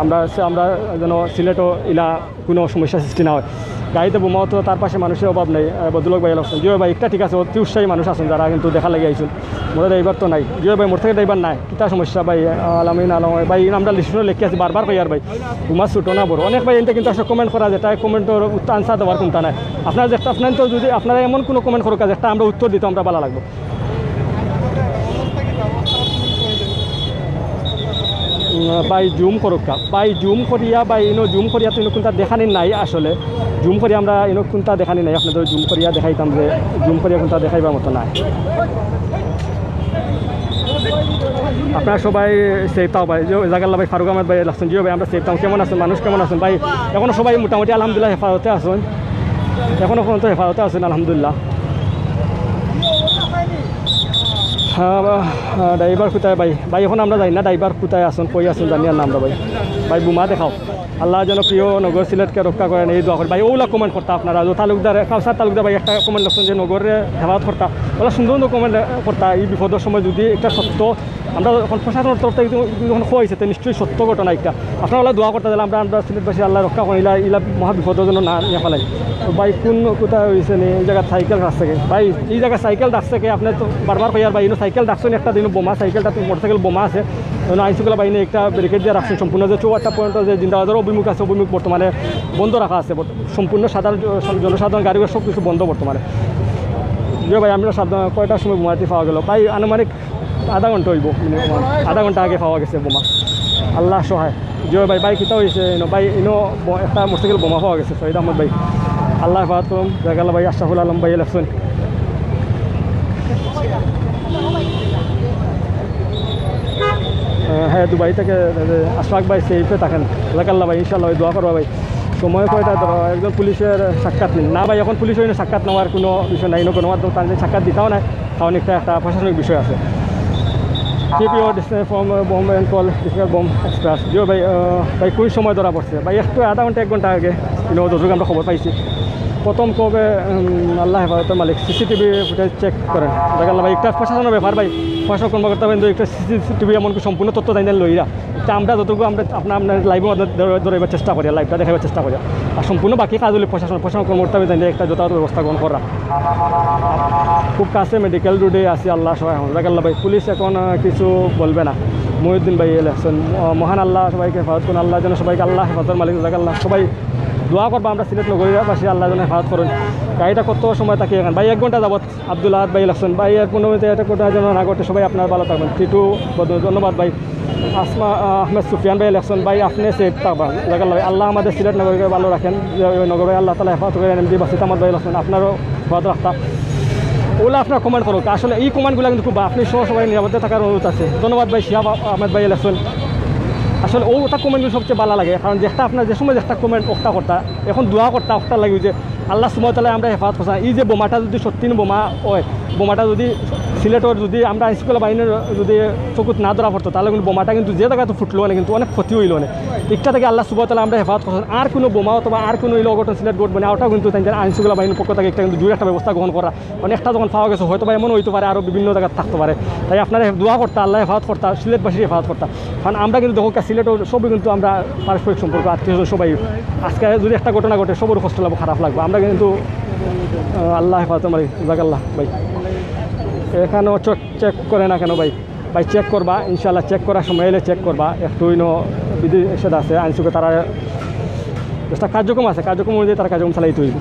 আমরা সে, আমরা যেন সিলেটও ইলা কোনো সমস্যা সৃষ্টি না হয়। গাড়িতে বোমা তো তার পাশে মানুষের অভাব নেই। আহ, বদলক ভাই আছেন, জিও ভাই একটা ঠিক আছে, অতি উৎসাহী মানুষ আছেন যারা কিন্তু দেখা লাগে আইছেন। মোটর ড্রাইভার তো নাই, জিও ভাই মোটর সাইকেল ড্রাইভার নাই, কিতা সমস্যা ভাই? আহ, আলামিন আলম ভাই, আমরা লিস্টে লেখে আছি, বারবার কই আর ভাই, বোমা ছোটো না বড়। অনেক ভাই এটা কিন্তু আসলে কমেন্ট করা, যেটা কমেন্টর উত্তর আনসার দেওয়ার কোনটা নাই। আপনারা যে আপনার তো যদি আপনারা এমন কোনো কমেন্ট করুক, যেটা আমরা উত্তর দিতে আমরা ভালো লাগবো। উম, ভাই জুম করুক কা। ভাই জুম করিয়া, ভাই ইনো জুম করিয়া তো ইনো কোনটা দেখানি নাই আসলে। জুম করিয়া আমরা ইনো কোনটা দেখানি নাই, আপনাদের জুম করিয়া দেখাইতাম যে জুম করিয়া কোনটা দেখাইবার মতো নাই। আপনারা সবাই সেফ থাও ভাই, যে জাগাল্লা ভাই ফারুক আহমেদ ভাই লাগছেন, জিও ভাই আমরা সেফ থাও। কেমন আছেন, মানুষ কেমন আছেন ভাই? এখনো সবাই মোটামুটি আলহামদুলিল্লাহ হেফাজতে আছেন, এখনো পর্যন্ত হেফাজতে আছেন আলহামদুলিল্লাহ। হ্যাঁ, বা-, হ্যাঁ, ড্রাইভার কোথায় ভাই? ভাই, এখন আমরা জানি না ড্রাইভার কোথায় আছেন, কই আছেন জানি আর না আমরা ভাই। ভাই, বোমা দেখাও। আল্লাহ যেন প্রিয় নগর সিলেটকে রক্ষা করেন, এই দোয়া করি। ভাই, ওগুলা কমেন্ট করতা আপনারা, যে তালুকদার, কাউসার তালুকদার ভাই একটা কমেন্ট লিখছেন যে নগরে হেফাজত করতা। ওগুলা সুন্দর সুন্দর কমেন্ট করতা। এই বিপদের সময় যদি একটা সত্য, আমরা এখন প্রশাসনের তরফ থেকে যদি, যদি এখন হয়েছে, তো নিশ্চয়ই সত্য ঘটনা একটা। আপনারা ওগুলা দোয়া করতা, তাহলে আমরা, আমরা সিলেটবাসী আল্লাহ রক্ষা করেন, ইলা, ইলা মহা বিপদ যেন না নিয়ে ফেলাই। তো ভাই, কোন কোথায় হয়েছে নি? এই জায়গায় সাইকেল রাখছে কে? ভাই, এই জায়গায় সাইকেল রাখছে কে? আপনি তো বারবার কইয়ার ভাই, ইনো সাইকেল রাখছেন একটা দিন বোমা, সাইকেলটা তো মোটরসাইকেল বোমা আছে। এখন আইনশৃঙ্খলা বাহিনী একটা ব্যারিকেড দিয়ে রাখছেন সম্পূর্ণ, যে চৌহাট্টা পর্যন্ত যে জিন্দাবাজার অভিমুখ আছে, অভিমুখ বর্তমানে বন্ধ রাখা আছে। বর্ত-, সম্পূর্ণ সাধারণ জ-, জনসাধারণ গাড়ি ঘোড়া সব কিছু বন্ধ বর্তমানে। যে ভাই, আমরা সাধারণ কয়টার সময় বোমাটি পাওয়া গেল? ভাই, আনুমানিক আধা ঘন্টা হইব, মিনিমাম আধা ঘন্টা আগে পাওয়া গেছে বোমা। আল্লাহ সহায়। যে ভাই, ভাই, কিতা হয়েছে? ইনো ভাই, ইনো ব-, একটা মোটরসাইকেল বোমা পাওয়া গেছে, শহীদ আহমদ ভাই। আল্লাহ হেফাজত করুন। জাগাল্লা ভাই, আশরাফুল আলম ভাই, ইলেকশন। হ্যাঁ, দুবাই থেকে, এ, আশফাক ভাই সেফে থাকেন। জাগাল্লা ভাই, ইনশাল্লাহ ভাই, দোয়া করবা ভাই। সময় কয়টা ধরো, একজন পুলিশের সাক্ষাৎ নিন। না ভাই, এখন পুলিশ হইলে সাক্ষাৎ নেওয়ার কোনো বিষয় নাই, কোনো গণমাধ্যম তাদের সাক্ষাৎ দিতাও নাই, কারণ একটা, একটা প্রশাসনিক বিষয় আছে। Keep your distance from, uh, bomb and call, this is bomb express। Jio ভাই, আহ, ভাই, কোন সময় ধরা পড়ছে? ভাই, একটু আধা ঘন্টা, এক ঘন্টা আগে, ইনো, যতটুকু আমরা খবর পাইছি। প্রথম কবে, উম, আল্লাহ হেফাজতের মালিক, সিসিটিভি ফুটেজ চেক করেন। জাগাল্লা ভাই, একটা প্রশাসনের ব্যাপার ভাই, প্রশাসন কর্মকর্তা কিন্তু একটা সিসিটিভি এমনকি সম্পূর্ণ তথ্য জানি লইরা। তা আমরা যতটুকু আমরা আপনার, আপনার লাইভের মাধ্যমে ধরে, ধরে এবার চেষ্টা করি, লাইভটা দেখাবার চেষ্টা করি। আর সম্পূর্ণ বাকি কাজ হলে প্রশাসন, প্রশাসন কর্মকর্তা জানি একটা যথাযথ ব্যবস্থা গ্রহণ করা। খুব কাছে মেডিকেল রোডে আছি, আল্লাহ সহায় হন। জাগাল্লা ভাই, পুলিশ এখন, আহ, কিছু বলবে না। মহিউদ্দিন ভাই ইলেকশন, আহ, মহান আল্লাহ সবাইকে হেফাজত করুন, আল্লাহ যেন সবাইকে আল্লাহ হেফাজতের মালিক। জাগাল্লা সবাই দোয়া করবা, আমরা সিলেট নগরীবাসী আল্লাহ যেন হেফাজত করুন। গাড়িটা কত সময় থাকি এখন? ভাই, এক ঘন্টা যাবত আব্দুল আহাদ ভাই ইলেকশন। ভাই, এর পনেরো মিনিটে এটা কোথায় যেন না ঘটে, সবাই আপনারা ভালো থাকবেন। টিটু বদরুল, ধন্যবাদ ভাই। আসমা, আহ, আহমেদ সুফিয়ান ভাই ইলেকশন, ভাই, আপনি সেফ থাকবা। জাগাল্লা ভাই, আল্লাহ আমাদের সিলেট নগরকে ভালো রাখেন, যে ওই নগর ভাই আল্লাহ তাআলা হেফাজত করেন, এমডি বাসিত আহমদ ভাই ইলেকশন, আপনারও হেফাজত রাখতা। ওগুলো আপনার কমেন্ট করুক, আসলে এই কমেন্টগুলো কিন্তু খুব, আপনি সহ সবাই নিরাপদে থাকার অনুরোধ আছে। ধন্যবাদ ভাই শিহাব আহ-, আহমেদ ভাই ইলেকশন। আসলে ও ওটা কমেন্টগুলো সবচেয়ে ভালো লাগে, কারণ যেটা আপনার যে সময় যেটা কমেন্ট ওটা করতা, এখন দোয়া করতা ওটা লাগে যে আল্লাহ সুবহানাহু ওয়া তাআলা আমরা হেফাজত করছেন। এই যে বোমাটা যদি সত্যি বোমা হয়, বোমাটা যদি সিলেটর যদি আমরা আইনশৃঙ্খলা বাহিনীর যদি চকুত না ধরা পড়তো, তাহলে কিন্তু বোমাটা কিন্তু যে জায়গাতে ফুটলো না, কিন্তু অনেক ক্ষতি হইলো না। একটা থেকে আল্লাহ সুবহানাহু ওয়া তাআলা আমরা হেফাজত করছেন। আর কোনো বোমা অথবা আর কোনো ইলো অঘটন সিলেট ঘটবে না, ওটাও কিন্তু তাই আইনশৃঙ্খলা বাহিনীর পক্ষ থেকে একটা কিন্তু জোরে একটা ব্যবস্থা গ্রহণ করা। কারণ একটা যখন পাওয়া গেছে, হয়তো বা এমন হইতে পারে আরও বিভিন্ন জায়গাত থাকতে পারে। তাই আপনারা দোয়া করতা, আল্লাহ হেফাজত করতা, সিলেটবাসীর হেফাজত করতা। কারণ আমরা কিন্তু দেখো সিলেটও সবই কিন্তু আমরা পারস্পরিক সম্পর্ক, আত্মীয় স্বজন সবাই। আজকে যদি একটা ঘটনা ঘটে, সবার কষ্ট লাগবো, খারাপ লাগবে। আমরা কিন্তু আহ, আল্লাহ হেফাজত, আমার জাকাল্লাহ ভাই। এখানেও চেক চেক করে না কেন ভাই? ভাই, চেক করবা, ইনশাআল্লাহ চেক করার সময় এলে চেক করবা। একটু ইনো বিধি নিষেধ আছে, আইনশৃঙ্খলা তারা একটা কার্যক্রম আছে, কার্যক্রম অনুযায়ী তারা কার্যক্রম চালাইতে হইবে।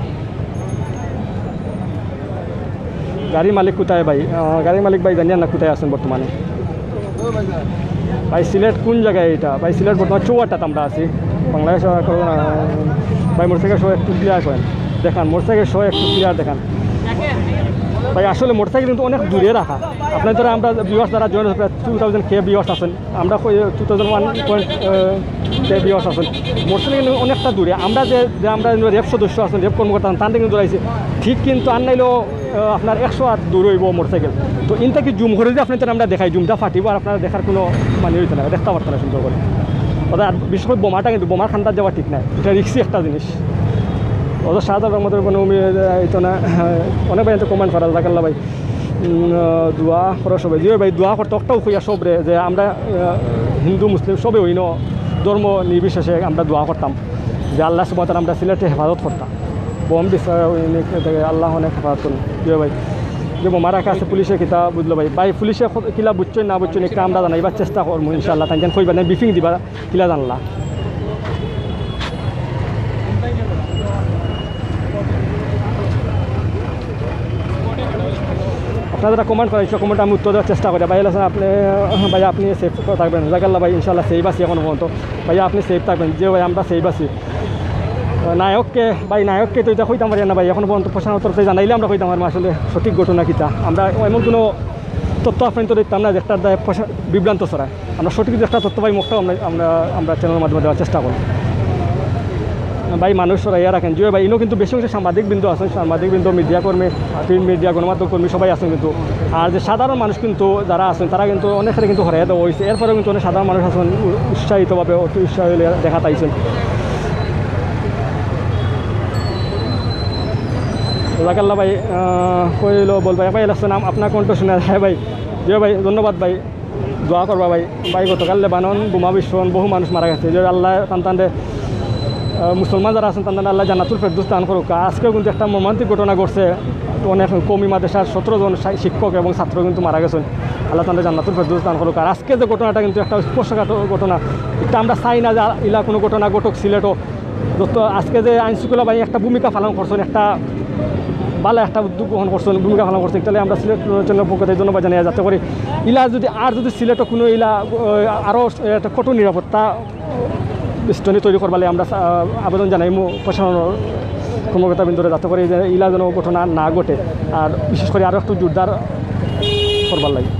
গাড়ির মালিক কোথায় ভাই? আহ, গাড়ির মালিক ভাই জানি না কোথায় আছেন বর্তমানে। ভাই, সিলেট কোন জায়গায় এটা? ভাই, সিলেট বর্তমানে চৌহাট্টাত আমরা আছি। বাংলাদেশ আর করোনা। ভাই, মোটরসাইকেল সহ একটু ক্লিয়ার করেন, দেখান মোটরসাইকেল সহ একটু ক্লিয়ার দেখান। ভাই, আসলে মোটরসাইকেল কিন্তু অনেক দূরে রাখা। আপনার ধরো আমরা ভিউয়ার্স যারা জয়েন প্রায় টু থাউজেন্ড কে ভিউয়ার্স আছেন, আমরা two thousand one point K viewers আছেন। মোটরসাইকেল কিন্তু অনেকটা দূরে। আমরা যে যে আমরা র্যাব সদস্য আছেন, র্যাব কর্মকর্তা আছেন, তাদের কিন্তু রয়েছে ঠিক, কিন্তু আর নাইলেও আহ, আপনার একশো হাত দূর হইব মোটরসাইকেল। তো ইনটা কি জুম করে যদি আপনাদের আমরা দেখাই, জুমটা ফাটিব আর আপনারা দেখার কোনো মানে হইতো না, দেখতে পারতো না সুন্দর করে। ওটা আর বিশেষ করে বোমাটা কিন্তু, বোমার খান্দাত যাওয়া ঠিক নাই, এটা রিক্সি একটা জিনিস। ওদের সাধারণ রহমতের কোনো উমি-, হইতো না। অনেক ভাই তো কমেন্ট করা, জাকাল্লা ভাই। উম, আহ, দোয়া করো সবাই। জি ভাই, দোয়া করতে একটাও কইয়া সবরে যে আমরা, আহ, হিন্দু মুসলিম সবে হইন, ধর্ম নির্বিশেষে আমরা দোয়া করতাম যে আল্লাহ সুবহানাহু ওয়া তাআলা আমরা সিলেটে হেফাজত করতাম। বোম বিস্তার হইনি, আল্লাহ অনেক হেফাজত করুন। জি ভাই, যে বোমা রাখা আছে পুলিশে কিতা বুঝলো ভাই? ভাই, পুলিশে ক-, কিলা বুঝছেন না বুঝছেন, একটা আমরা জানাইবার চেষ্টা করবো ইনশাআল্লাহ। তাই যেন কইবা না, ব্রিফিং দিবা, কিলা জানলা। আপনারা যারা কমেন্ট করেন, সেই কমেন্ট আমি উত্তর দেওয়ার চেষ্টা করি। ভাই, আছেন আপনি, ভাই, আপনি সেফ থাকবেন, জাকাল্লা ভাই, ইনশাআল্লাহ সেফ আছি এখনো পর্যন্ত। ভাই, আপনি সেফ থাকবেন, যে ভাই, আমরা সেফ আছি। নায়ককে, ভাই, নায়ককে তো এটা কইতাম পারি না ভাই, এখনো পর্যন্ত প্রশাসনের তরফ থেকে জানাইলে আমরা কইতাম পারবো আসলে সঠিক ঘটনা কিতা। আমরা এমন কোনো তথ্য আপনার তো দিতাম না, যে একটা দায় প্রশা-, বিভ্রান্ত ছড়ায়। আমরা সঠিক যে একটা তথ্য পাই, মুখটাও আমরা, আমরা, আমরা চ্যানেলের মাধ্যমে দেওয়ার চেষ্টা করব। ভাই, মানুষ সরাইয়া রাখেন। জি ভাই, ইনো কিন্তু বেশি অংশে সাংবাদিক বৃন্দ আছেন, সাংবাদিক বৃন্দ, মিডিয়া কর্মী, প্রিন্ট মিডিয়া, গণমাধ্যম কর্মী সবাই আছেন কিন্তু। আর যে সাধারণ মানুষ কিন্তু যারা আছেন, তারা কিন্তু অনেকের কিন্তু হরাইয়া দেওয়া হয়েছে। এরপরেও কিন্তু অনেক সাধারণ মানুষ আছেন উ-, উৎসাহিতভাবে, অতি উৎসাহ হইলে দেখা পাইছেন। জাকাল্লা ভাই, আহ, কইলো বল ভাই, ভাই, লাগছে নাম, আপনার কণ্ঠ শোনা যায় ভাই। জি ভাই, ধন্যবাদ ভাই। দোয়া করবা ভাই। ভাই, গতকাল লেবানন বোমা বিস্ফোরণ বহু মানুষ মারা গেছে। যে আল্লাহ তান তানরে, আহ, মুসলমান যারা আছেন, তান তানরে আল্লাহ জান্নাতুল ফেরদৌস দান করুক। আজকেও কিন্তু একটা মর্মান্তিক ঘটনা ঘটছে। অনেক কওমি মাদ্রাসার সতেরো জন শা-, শিক্ষক এবং ছাত্র কিন্তু মারা গেছেন। আল্লাহ তানরে জান্নাতুল ফেরদৌস দান করুক। আর আজকে যে ঘটনাটা কিন্তু একটা স্পর্শকাতর ঘটনা, এটা আমরা চাই না যে ইলা কোনো ঘটনা ঘটুক সিলেটও। যত আজকে যে আইন শৃঙ্খলা বাহিনী একটা ভূমিকা পালন করছেন, একটা ভালো একটা উদ্যোগ গ্রহণ করছেন, ভূমিকা পালন করছেন, তাহলে আমরা সিলেট চ্যানেলের পক্ষ থেকে ধন্যবাদ জানাই। যাতে করে ইলা যদি আর যদি সিলেটও কোনো ইলা, আহ, আরও একটা কঠোর নিরাপত্তা বেষ্টনী তৈরি করবার লাগি আমরা, আহ, আবেদন জানাই মু-, প্রশাসনের কর্মকর্তাবৃন্দরে, যাতে করে যে ইলা যেন ঘটনা না ঘটে, আর বিশেষ করে আরও একটু জোরদার করবার লাগি।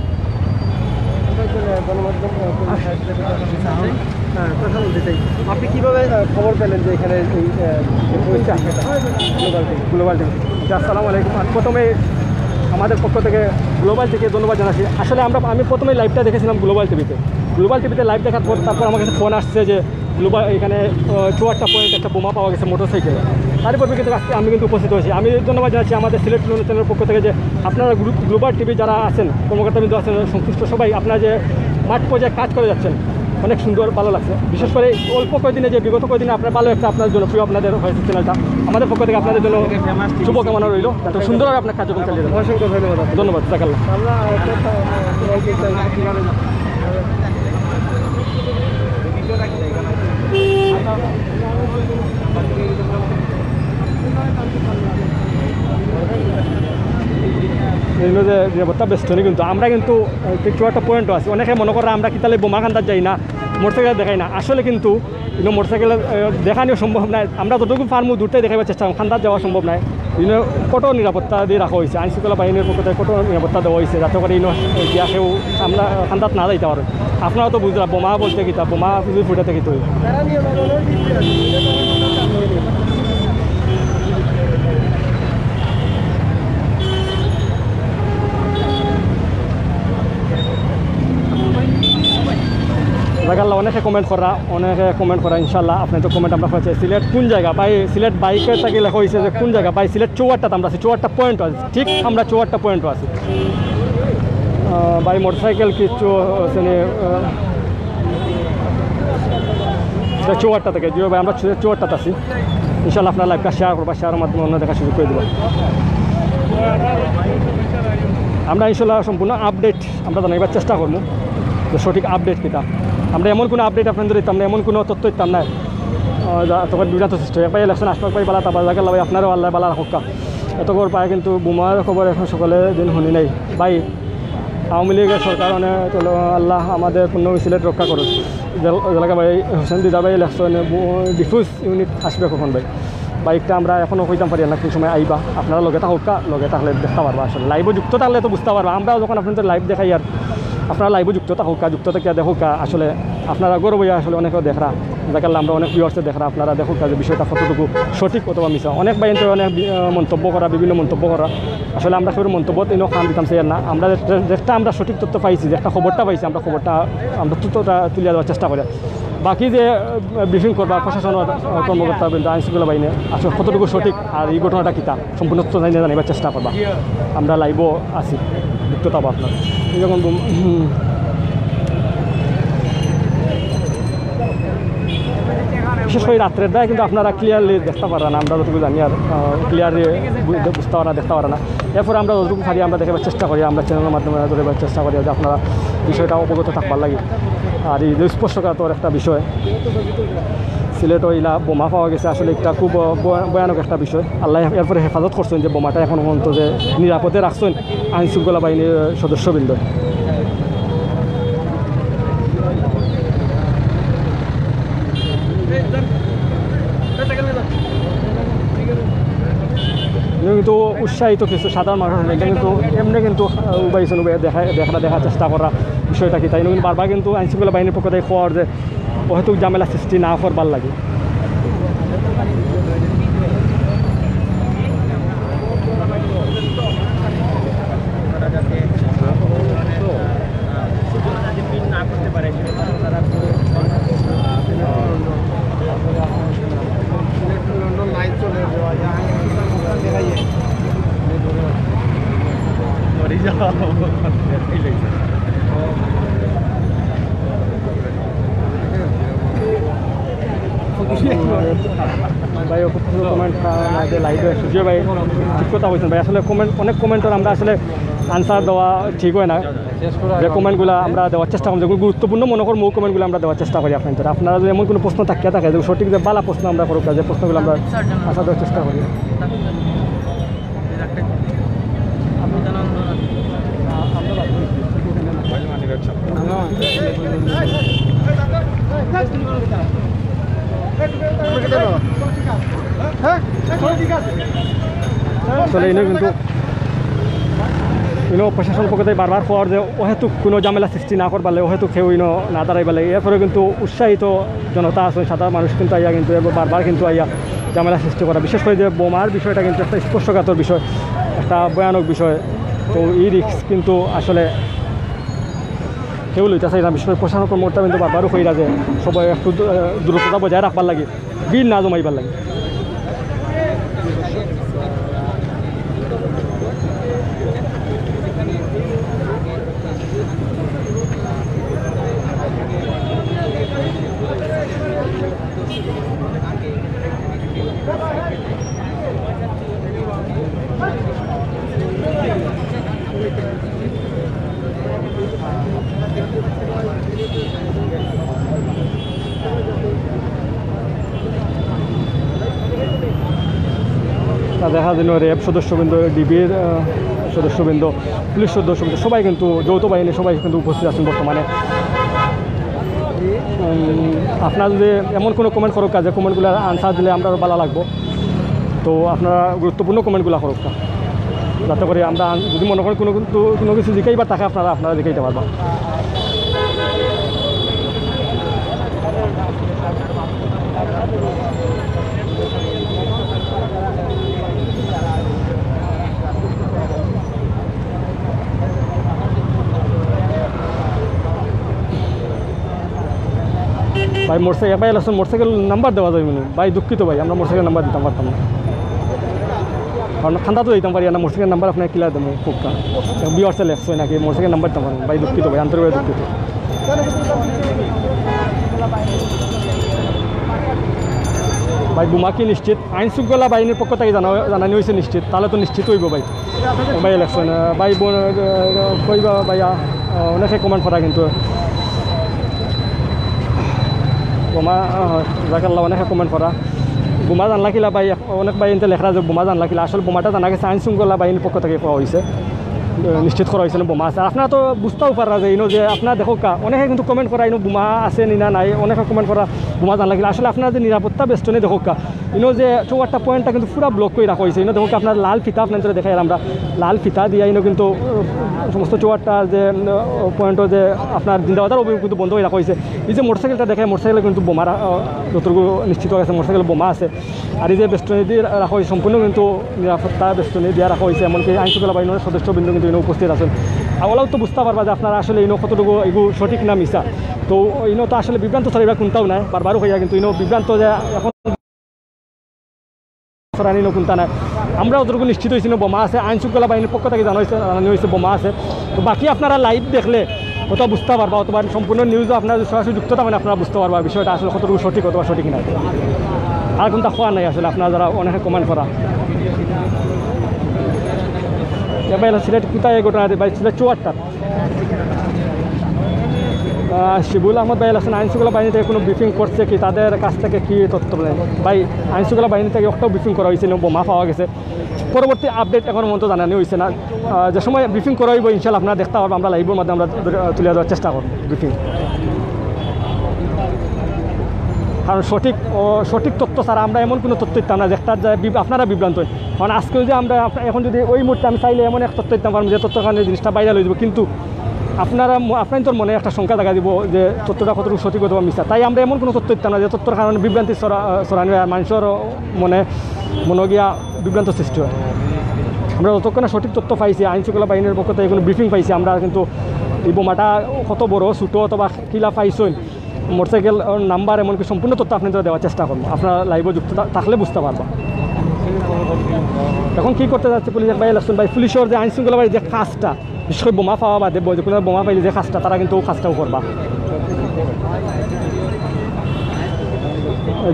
হ্যাঁ, কথা বলতে চাই। আপনি কিভাবে, আহ, খবর পেলেন যে এখানে এই, আহ, হয়েছে? Global TV. Global TV. জি, আসসালামু আলাইকুম। আর প্রথমে আমাদের পক্ষ থেকে গ্লোবাল টিভিকে ধন্যবাদ জানাচ্ছি। আসলে আমরা, আমি প্রথমে লাইভটা দেখেছিলাম গ্লোবাল টিভিতে। গ্লোবাল টিভিতে লাইভ দেখার পর তারপর আমার কাছে ফোন আসছে যে গ্লোবাল এখানে, আহ, চুয়াট্টা পয়েন্ট একটা বোমা পাওয়া গেছে মোটরসাইকেলে। তারপর কিন্তু আজকে আমি কিন্তু উপস্থিত হয়েছি। আমি ধন্যবাদ জানাচ্ছি আমাদের সিলেট চ্যানেলের পক্ষ থেকে যে আপনারা গ্রুপ, গ্লোবাল টিভি যারা আছেন, কর্মকর্তাবৃন্দ আছেন, সংশ্লিষ্ট সবাই, আপনারা যে মাঠ পর্যায়ে কাজ করে যাচ্ছেন, অনেক সুন্দর, ভালো লাগছে। বিশেষ করে এই অল্প কয়দিনে, যে বিগত কয়দিনে আপনার ভালো একটা আপনার জনপ্রিয় আপনাদের হয়েছে চ্যানেলটা, আমাদের পক্ষ থেকে আপনাদের জন্য শুভকামনা রইল। তো সুন্দরভাবে আপনার কার্যক্রম চালিয়ে যাবেন। অসংখ্য ধন্যবাদ। ধন্যবাদ, জাকাল্লা। আমরা একটা, একটা, একটা, এই হলো যে নিরাপত্তা বেষ্টনী, কিন্তু আমরা কিন্তু, আহ, কিছু একটা পয়েন্টও আছে। অনেকে মনে করে আমরা কিতালে বোমা খান্দাত যাই না, মোটরসাইকেল দেখাই না। আসলে কিন্তু ইনো মোটরসাইকেল, আহ, দেখানিও সম্ভব নয়। আমরা যতটুকু পারমু দূরটাই দেখাইবার চেষ্টা করমু, খান্দাত যাওয়া সম্ভব নয়। ইনো কঠোর নিরাপত্তা দিয়ে রাখা হয়েছে, আইন শৃঙ্খলা বাহিনীর পক্ষ থেকে কঠোর নিরাপত্তা দেওয়া হয়েছে, যাতে করে ইনো গিয়া কেউ আমরা খান্দাত না যাইতে পারে। আপনারা তো বুঝরা বোমা বলতে কিতা, বোমা যদি ফুটে থাকে তো জাগার অনেকে কমেন্ট করা, অনেকে কমেন্ট করা, ইনশাল্লাহ আপনারার কমেন্ট আমরা পাইছি। সিলেট কোন জাগা ভাই? সিলেট বাইকে থাকি লেখা অইছে যে কোন জাগা ভাই? সিলেট চৌহাট্টাত আমরা আছি, চৌহাট্টা পয়েন্ট আছি, ঠিক আমরা চৌহাট্টা পয়েন্ট আছি। আহ, ভাই মোটরসাইকেল কিছু আছে নি, আহ, এটা চৌহাট্টা থাকি, জি ভাই, আমরা চৌ-, চৌহাট্টাত আছি। ইনশাল্লাহ আপনারা লাইভটা শেয়ার করবা, শেয়ারের মাধ্যমে অন্য দেখার সুযোগ করি দিবা। আমরা ইনশাল্লাহ সম্পূর্ণ আপডেট আমরা জানাইবার চেষ্টা করমু যে সঠিক আপডেট কিতা। আমরা এমন কোনো আপডেট আপনারারে দিতাম না, এমন কোনো তথ্য দিতাম না, আহ, যা তখন বিভ্রান্ত সৃষ্টি হয়। এক ভাই ইলেকশন আসবে, এক ভাই বালা তাবা জাগার ভাই, আপনারাও আল্লাহ বালা রাখুক্কা। এত করে পায় কিন্তু বোমার খবর এখন সকালে দিন হুনি নাই ভাই। আওয়ামী লীগের সরকার মানে তো আল্লাহ আমাদের পূর্ণ সিলেট রক্ষা করুক। জেল-, জেলাকা ভাই হোসেন দিদা ভাই ইলেকশনে ডিফিউজ ইউনিট আসবে কখন ভাই? বাইকটা আমরা এখনও কইতাম পারি না কোন সময় আইবা। আপনারা লগে থাকউক্কা, লগে থাকলে দেখতা পারবা আসলে। লাইভও যুক্ত থাকলে তো বুঝতা পারবা। আমরাও যখন আপনারারে লাইভ দেখাই আর আপনারা লাইভও যুক্ত থাকউক্কা, যুক্ত থাকিয়া দেখউক্কা আসলে আপনারা গর্ব অইয়া আসলে অনেকেও দেখরা। যাকে আমরা অনেক ভিউয়ার্সে দেখরা, আপনারা দেখউক্কা যে বিষয়টা কতটুকু সঠিক অথবা মিছা। অনেক ভাই তো অনেক বি-, আহ, মন্তব্য করা, বিভিন্ন মন্তব্য করা। আসলে আমরা কেউর মন্তব্যত ইনো কান দিতাম চাই না। আমরা যে-, যেটা আমরা সঠিক তথ্য পাইছি, যেটা খবরটা পাইছি, আমরা খবরটা আমরা তথ্যটা তুলিয়া দেওয়ার চেষ্টা করি। বাকি যে, আহ, ব্রিফিং করবা প্রশাসনের, আহ, কর্মকর্তা বৃন্দ, আইন শৃঙ্খলা বাহিনী, আসলে কতটুকু সঠিক আর এই ঘটনাটা কিতা, সম্পূর্ণ তথ্য জানিয়ে জানাইবার চেষ্টা করবা। আমরা লাইভও আছি, যুক্ত থাকবা আপনারা। এই যখন বোম-, হুম। বিশেষ করে রাত্রের দায় কিন্তু আপনারা ক্লিয়ারলি দেখতা পাররা না, আমরা যতটুকু জানি আর, আহ, ক্লিয়ারলি বু-, বুঝতা পাররা না, দেখতা পাররা না। এরপরে আমরা যতটুকু পারি আমরা দেখাইবার চেষ্টা করি, আমরা চ্যানেলের মাধ্যমে দেখাইবার চেষ্টা করি যে আপনারা বিষয়টা অবগত থাকবার লাগি। আর এই যে স্পর্শকাতর একটা বিষয়, সিলেটো ইলা বোমা পাওয়া গেছে, আসলে একটা খুব, আহ, ভয়-, ভয়ানক একটা বিষয়। আল্লাহ এরপরে হেফাজত করছেন যে বোমাটা এখন পর্যন্ত যে নিরাপদে রাখছেন আইন শৃঙ্খলা বাহিনীর সদস্যবৃন্দ। কিন্তু উৎসাহিত কিছু সাধারণ মানুষ আছে, এটা কিন্তু এমনি কিন্তু, আহ, উবাইছেন, উবাই দেখা, দেখা, দেখার চেষ্টা করা বিষয়টা কিতা। তাই কিন্তু বারবার কিন্তু আইন শৃঙ্খলা বাহিনীর পক্ষ থেকে খবর যে অহেতুক ঝামেলা সৃষ্টি না করবার লাগি। ভাই, অপর কিছু কমেন্ট, আহ, যে লাইভে সুজয় ভাই ঠিক কথা কইছেন ভাই। আসলে কমেন্ট, অনেক কমেন্টর আমরা আসলে আনসার দেওয়া ঠিক হয় না। যে কমেন্টগুলা আমরা দেওয়ার চেষ্টা করমু, যেগুলো গুরুত্বপূর্ণ মনে করমু, ওই কমেন্টগুলো আমরা দেওয়ার চেষ্টা করি আপনাদের। আপনারা যদি এমন কোনো প্রশ্ন থাকিয়া থাকে, যে সঠিক যে বালা প্রশ্ন আমরা করুক, যে প্রশ্নগুলো আমরা আনসার দেওয়ার চেষ্টা করি। আসলে ইনো কিন্তু, ইনো প্রশাসন পক্ষ থেকে বারবার কওয়ার যে অহেতুক কোনো ঝামেলা সৃষ্টি না করবার লাগি, অহেতুক কেউ ইনো না দাঁড়াইবার লাগি। এরপরে কিন্তু উৎসাহিত জনতা আছে, সাধারণ মানুষ কিন্তু আইয়া কিন্তু এবার বারবার কিন্তু আইয়া ঝামেলা সৃষ্টি করা, বিশেষ করে যে বোমার বিষয়টা কিন্তু একটা স্পর্শকাতর বিষয়, একটা ভয়ানক বিষয়। তো এই রিস্ক কিন্তু আসলে কেউ লইতা চাই না, বিশেষ করে প্রশাসন কর্মকর্তা কিন্তু বারবারও কইরা যে সবাই একটু দূ-, আহ, দূরত্বটা বজায় রাখবার লাগি, ভিড় না জমাইবার লাগি। তা দেখা দিল র‍্যাব সদস্যবৃন্দ, ডিবির, আহ, সদস্যবৃন্দ, পুলিশ সদস্যবৃন্দ, সবাই কিন্তু, যৌথ বাহিনী সবাই কিন্তু উপস্থিত আছেন বর্তমানে। উম, আপনারা যদি এমন কোনো কমেন্ট করউক্কা, যে কমেন্টগুলো আনসার দিলে আমরা আরও ভালো লাগবো। তো আপনারা গুরুত্বপূর্ণ কমেন্টগুলো করউক্কা, যাতে করে আমরা আন-, যদি মনে করেন কোনো কিন্তু, কোনো কিছু জিকাইবার থাকে আপনারা, আপনারা জিকাইতা পারবা। ভাই মোটরসাইকেল, ভাই লেখছইন মোটরসাইকেল নাম্বার দেওয়া যাইবো নি? ভাই দুঃখিত ভাই, আমরা মোটরসাইকেল নাম্বার দিতাম পারতাম না, কারণ ঠান্ডা তো দিতাম পারি না। মোটরসাইকেল নাম্বার আপনার কিলা দেবো? খুব লেখছইন নাকি মোটরসাইকেল নাম্বার দিতাম পারতাম না। ভাই দুঃখিত ভাই, আন্তরিকভাবে দুঃখিত। ভাই বোমা কি নিশ্চিত? আইন শৃঙ্খলা বাহিনীর পক্ষ থাকি জানা-, জানানি অইছে নিশ্চিত, তাইলে তো নিশ্চিত অইবো ভাই। ভাই লেখছইন, আহ, ভাই বোন, আহ, কইবা ভাইয়া, আহ, অনেকে কমেন্ট করা কিন্তু বোমা, আহ, জাকাল্লাহ অনেকে কমেন্ট করা। বোমা জানলা কিলা ভাই, অনেক ভাই ইনতে লেখরা যে বোমা জানলা কিলা। আসলে বোমাটা জানা গেছে আইন শৃঙ্খলা বাহিনীর পক্ষ থাকি কওয়া অইছে, আহ, নিশ্চিত করা অইছে না বোমা আছে। আর আপনারা তো বুঝতাও পাররা যে ইনো যে আপনারা দেখউক্কা, অনেকে কিন্তু কমেন্ট করা ইনো বোমা আছে নি না নাই, অনেকে কমেন্ট করা বোমা জানলা কিলা। আসলে আপনারা যে নিরাপত্তা বেষ্টনী দেখউক্কা, ইনো যে চৌহাট্টা পয়েন্টটা কিন্তু পুরা ব্লক করি রাখা অইছে। ইনো দেখউক্কা আপনার লাল ফিতা, আপনার দেখাই আমরা লাল ফিতা দিয়া ইনো কিন্তু, আহ, সমস্ত চৌহাট্টা যে, উম, পয়েন্টও যে আপনার জিন্দাবাজার অবধি কিন্তু বন্ধ করি রাখা অইছে। এই যে মোটরসাইকেলটা দেখে, মোটরসাইকেল কিন্তু বোমা রা-, আহ, যতটুকু নিশ্চিত অওয়া গেছে মোটরসাইকেল বোমা আছে। আর এই যে বেষ্টনী দিয়া রাখা অইছে, সম্পূর্ণ কিন্তু নিরাপত্তা বেষ্টনী দিয়া রাখা অইছে, এমনকি আইন শৃঙ্খলা বাহিনীর সদস্যবৃন্দ কিন্তু ইনো উপস্থিত আছইন। আওলাও তো বুঝতা পারবা যে আপনারা আসলে ইনো কতটুকু এগু সঠিক না মিছা। তো ইনো তো আসলে বিভ্রান্ত ছাড়া ইবা কুন্তাও নাই, বারবারও কইয়া কিন্তু ইনো বিভ্রান্ত যে এখন করানি ইনো কুন্তা নাই। আমরা যতটুকু নিশ্চিত অইছি ইনো বোমা আছে, আইন শৃঙ্খলা বাহিনীর পক্ষ থাকি জানা অইছে, জানানি অইছে বোমা আছে। তো বাকি আপনারা লাইভ দেখলে অথবা বুঝতা পারবা, অথবা সম্পূর্ণ নিউজও আপনারা সরাসরি যুক্ত থাকবেন, আপনারা বুঝতা পারবা বিষয়টা আসলে কতটুকু সঠিক অথবা সঠিক না। আর কুন্তা কওয়া নাই আসলে, আপনারা যারা অনেকে কমেন্ট করা। এ ভাই, সিলেট কোথায় এই ঘটনা? ভাই, সিলেট চৌহাট্টা। আহ, শিবুল আহমদ ভাই লেখছইন, আইন শৃঙ্খলা বাহিনী থেকে কোনো ব্রিফিং করছে কি, তাদের কাছ থেকে কি তথ্য পেলেন? ভাই, আইন শৃঙ্খলা বাহিনী থেকে একটাও ব্রিফিং করা অইছে না, বোমা পাওয়া গেছে। পরবর্তী আপডেট এখন পর্যন্ত জানানি অইছে না। আহ, যে সময় ব্রিফিং করা অইবো, ইনশাল্লাহ আপনারা দেখতা পারবা, আমরা লাইভর মাধ্যমে আমরা, আহ, তুলিয়া ধরার চেষ্টা করবো ব্রিফিং। কারণ সঠিক, ও, সঠিক তথ্য ছাড়া আমরা এমন কোনো তথ্য দিতাম না, যেটা যে বিভ-, আপনারা বিভ্রান্ত অইন। কারণ আজকে যদি আমরা, আপ-, এখন যদি ওই মুহূর্তে আমি চাইলে এমন এক তথ্য দিতাম পারতাম, যে তথ্যর কারণে জিনিসটা ভাইরাল অই যাইবো, কিন্তু আপনারা ম-, আপনাইনতর মনে একটা শঙ্কা দেখা দিবো যে তথ্যটা কতটুকু সঠিক অথবা মিছা। তাই আমরা এমন কোনো তথ্য দিতাম না, যে তথ্যর কারণে বিভ্রান্তি ছড়া-, আহ, ছড়ানি অয়, আর মানষর মনে, মনো গিয়া বিভ্রান্ত সৃষ্টি অয়। আমরা যতক্ষণ না সঠিক তথ্য পাইছি, আইন শৃঙ্খলা বাহিনীর পক্ষ থেকে কোনো ব্রিফিং পাইছি, আমরা কিন্তু এই বোমাটা কত বড়, ছোট অথবা কিলা পাইছইন, মোটরসাইকেল, ওর নাম্বার, এমনকি সম্পূর্ণ তথ্য আপনাইনতরে দেওয়ার চেষ্টা করবো। আপনারা লাইভও যুক্ত থা-, থাকলে বুঝতা পারবা। এখন কি করতে যাচ্ছে পুলিশ? ভাই লেখছইন, ভাই পুলিশর যে আইন শৃঙ্খলা বাহিনীর যে কাজটা, বিশেষ করি বোমা পাওয়া বাদে, ব-, যে কোনো বোমা পাইলে যে কাজটা, তারা কিন্তু ওই কাজটাও করবা।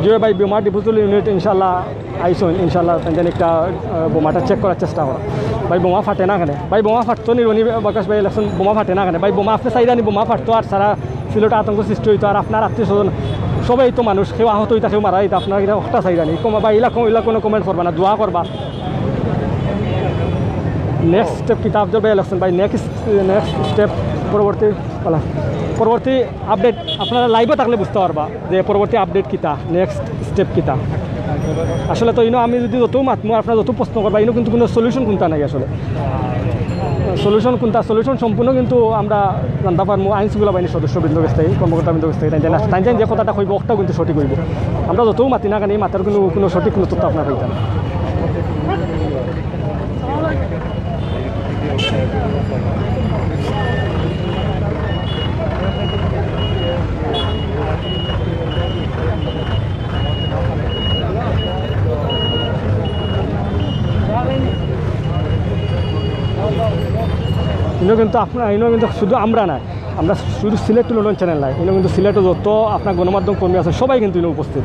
জি ভাই, বোমা ডিফিউজাল ইউনিট ইনশাল্লাহ আইছইন, ইনশাল্লাহ তাইন যেন একটা, আহ, বোমাটা চেক করার চেষ্টা করা। ভাই, বোমা ফাটে না কেনে? ভাই, বোমা ফাটতো নি, রনি বাকাশ ভাই লেখছইন, বোমা ফাটে না কেনে? ভাই, বোমা আপনে চাইরা নি, বোমা ফাটতো, আর সারা সিলেটো আতঙ্ক সৃষ্টি অইতো, আর আপনার আত্মীয় স্বজন সবাই তো মানুষ, কেউ আহত অইতা, কেউ মারা যাইতা, আপনারা কিতা একটা চাইরা নি? কমা ভাই, ইলা কম-, ইলা কোনো কমেন্ট করবা না, দোয়া করবা। নেক্সট স্টেপ কিতা আফজল ভাই লেখছইন? ভাই, নেক্সট, নেক্সট স্টেপ, পরবর্তী, বলা, পরবর্তী আপডেট আপনারা লাইভে থাকলে বুঝতা পারবা যে পরবর্তী আপডেট কিতা, নেক্সট স্টেপ কিতা। আসলে তো ইনো আমি যদি যত মাতমু, আপনারা যত প্রশ্ন করবা, ইনো কিন্তু কোনো সলিউশন কুনতা নাই আসলে। সলিউশন কুনতা? সলিউশন সম্পূর্ণ কিন্তু আমরা জানতা পারমু আইন শৃঙ্খলা বাহিনীর সদস্যবৃন্দ গেছ থাকি, কর্মকর্তাবৃন্দ গেছ থাকি, তাইন তাইন, তাইন তাইন যে কথাটা কইবো, ওটাও কিন্তু সঠিক অইবো। আমরা যতও মাতি না কেনে, এই মাতার কোনো, কোনো সঠিক কোনো তথ্য আপনারা পাইতা না। ইনো কিন্তু আপনার, ইনো কিন্তু শুধু আমরা না, আমরা শুধু সিলেট টু লন্ডন চ্যানেল নাই, ইনো কিন্তু সিলেটো যত আপনার গণমাধ্যম কর্মী আছে, সবাই কিন্তু ইনো উপস্থিত।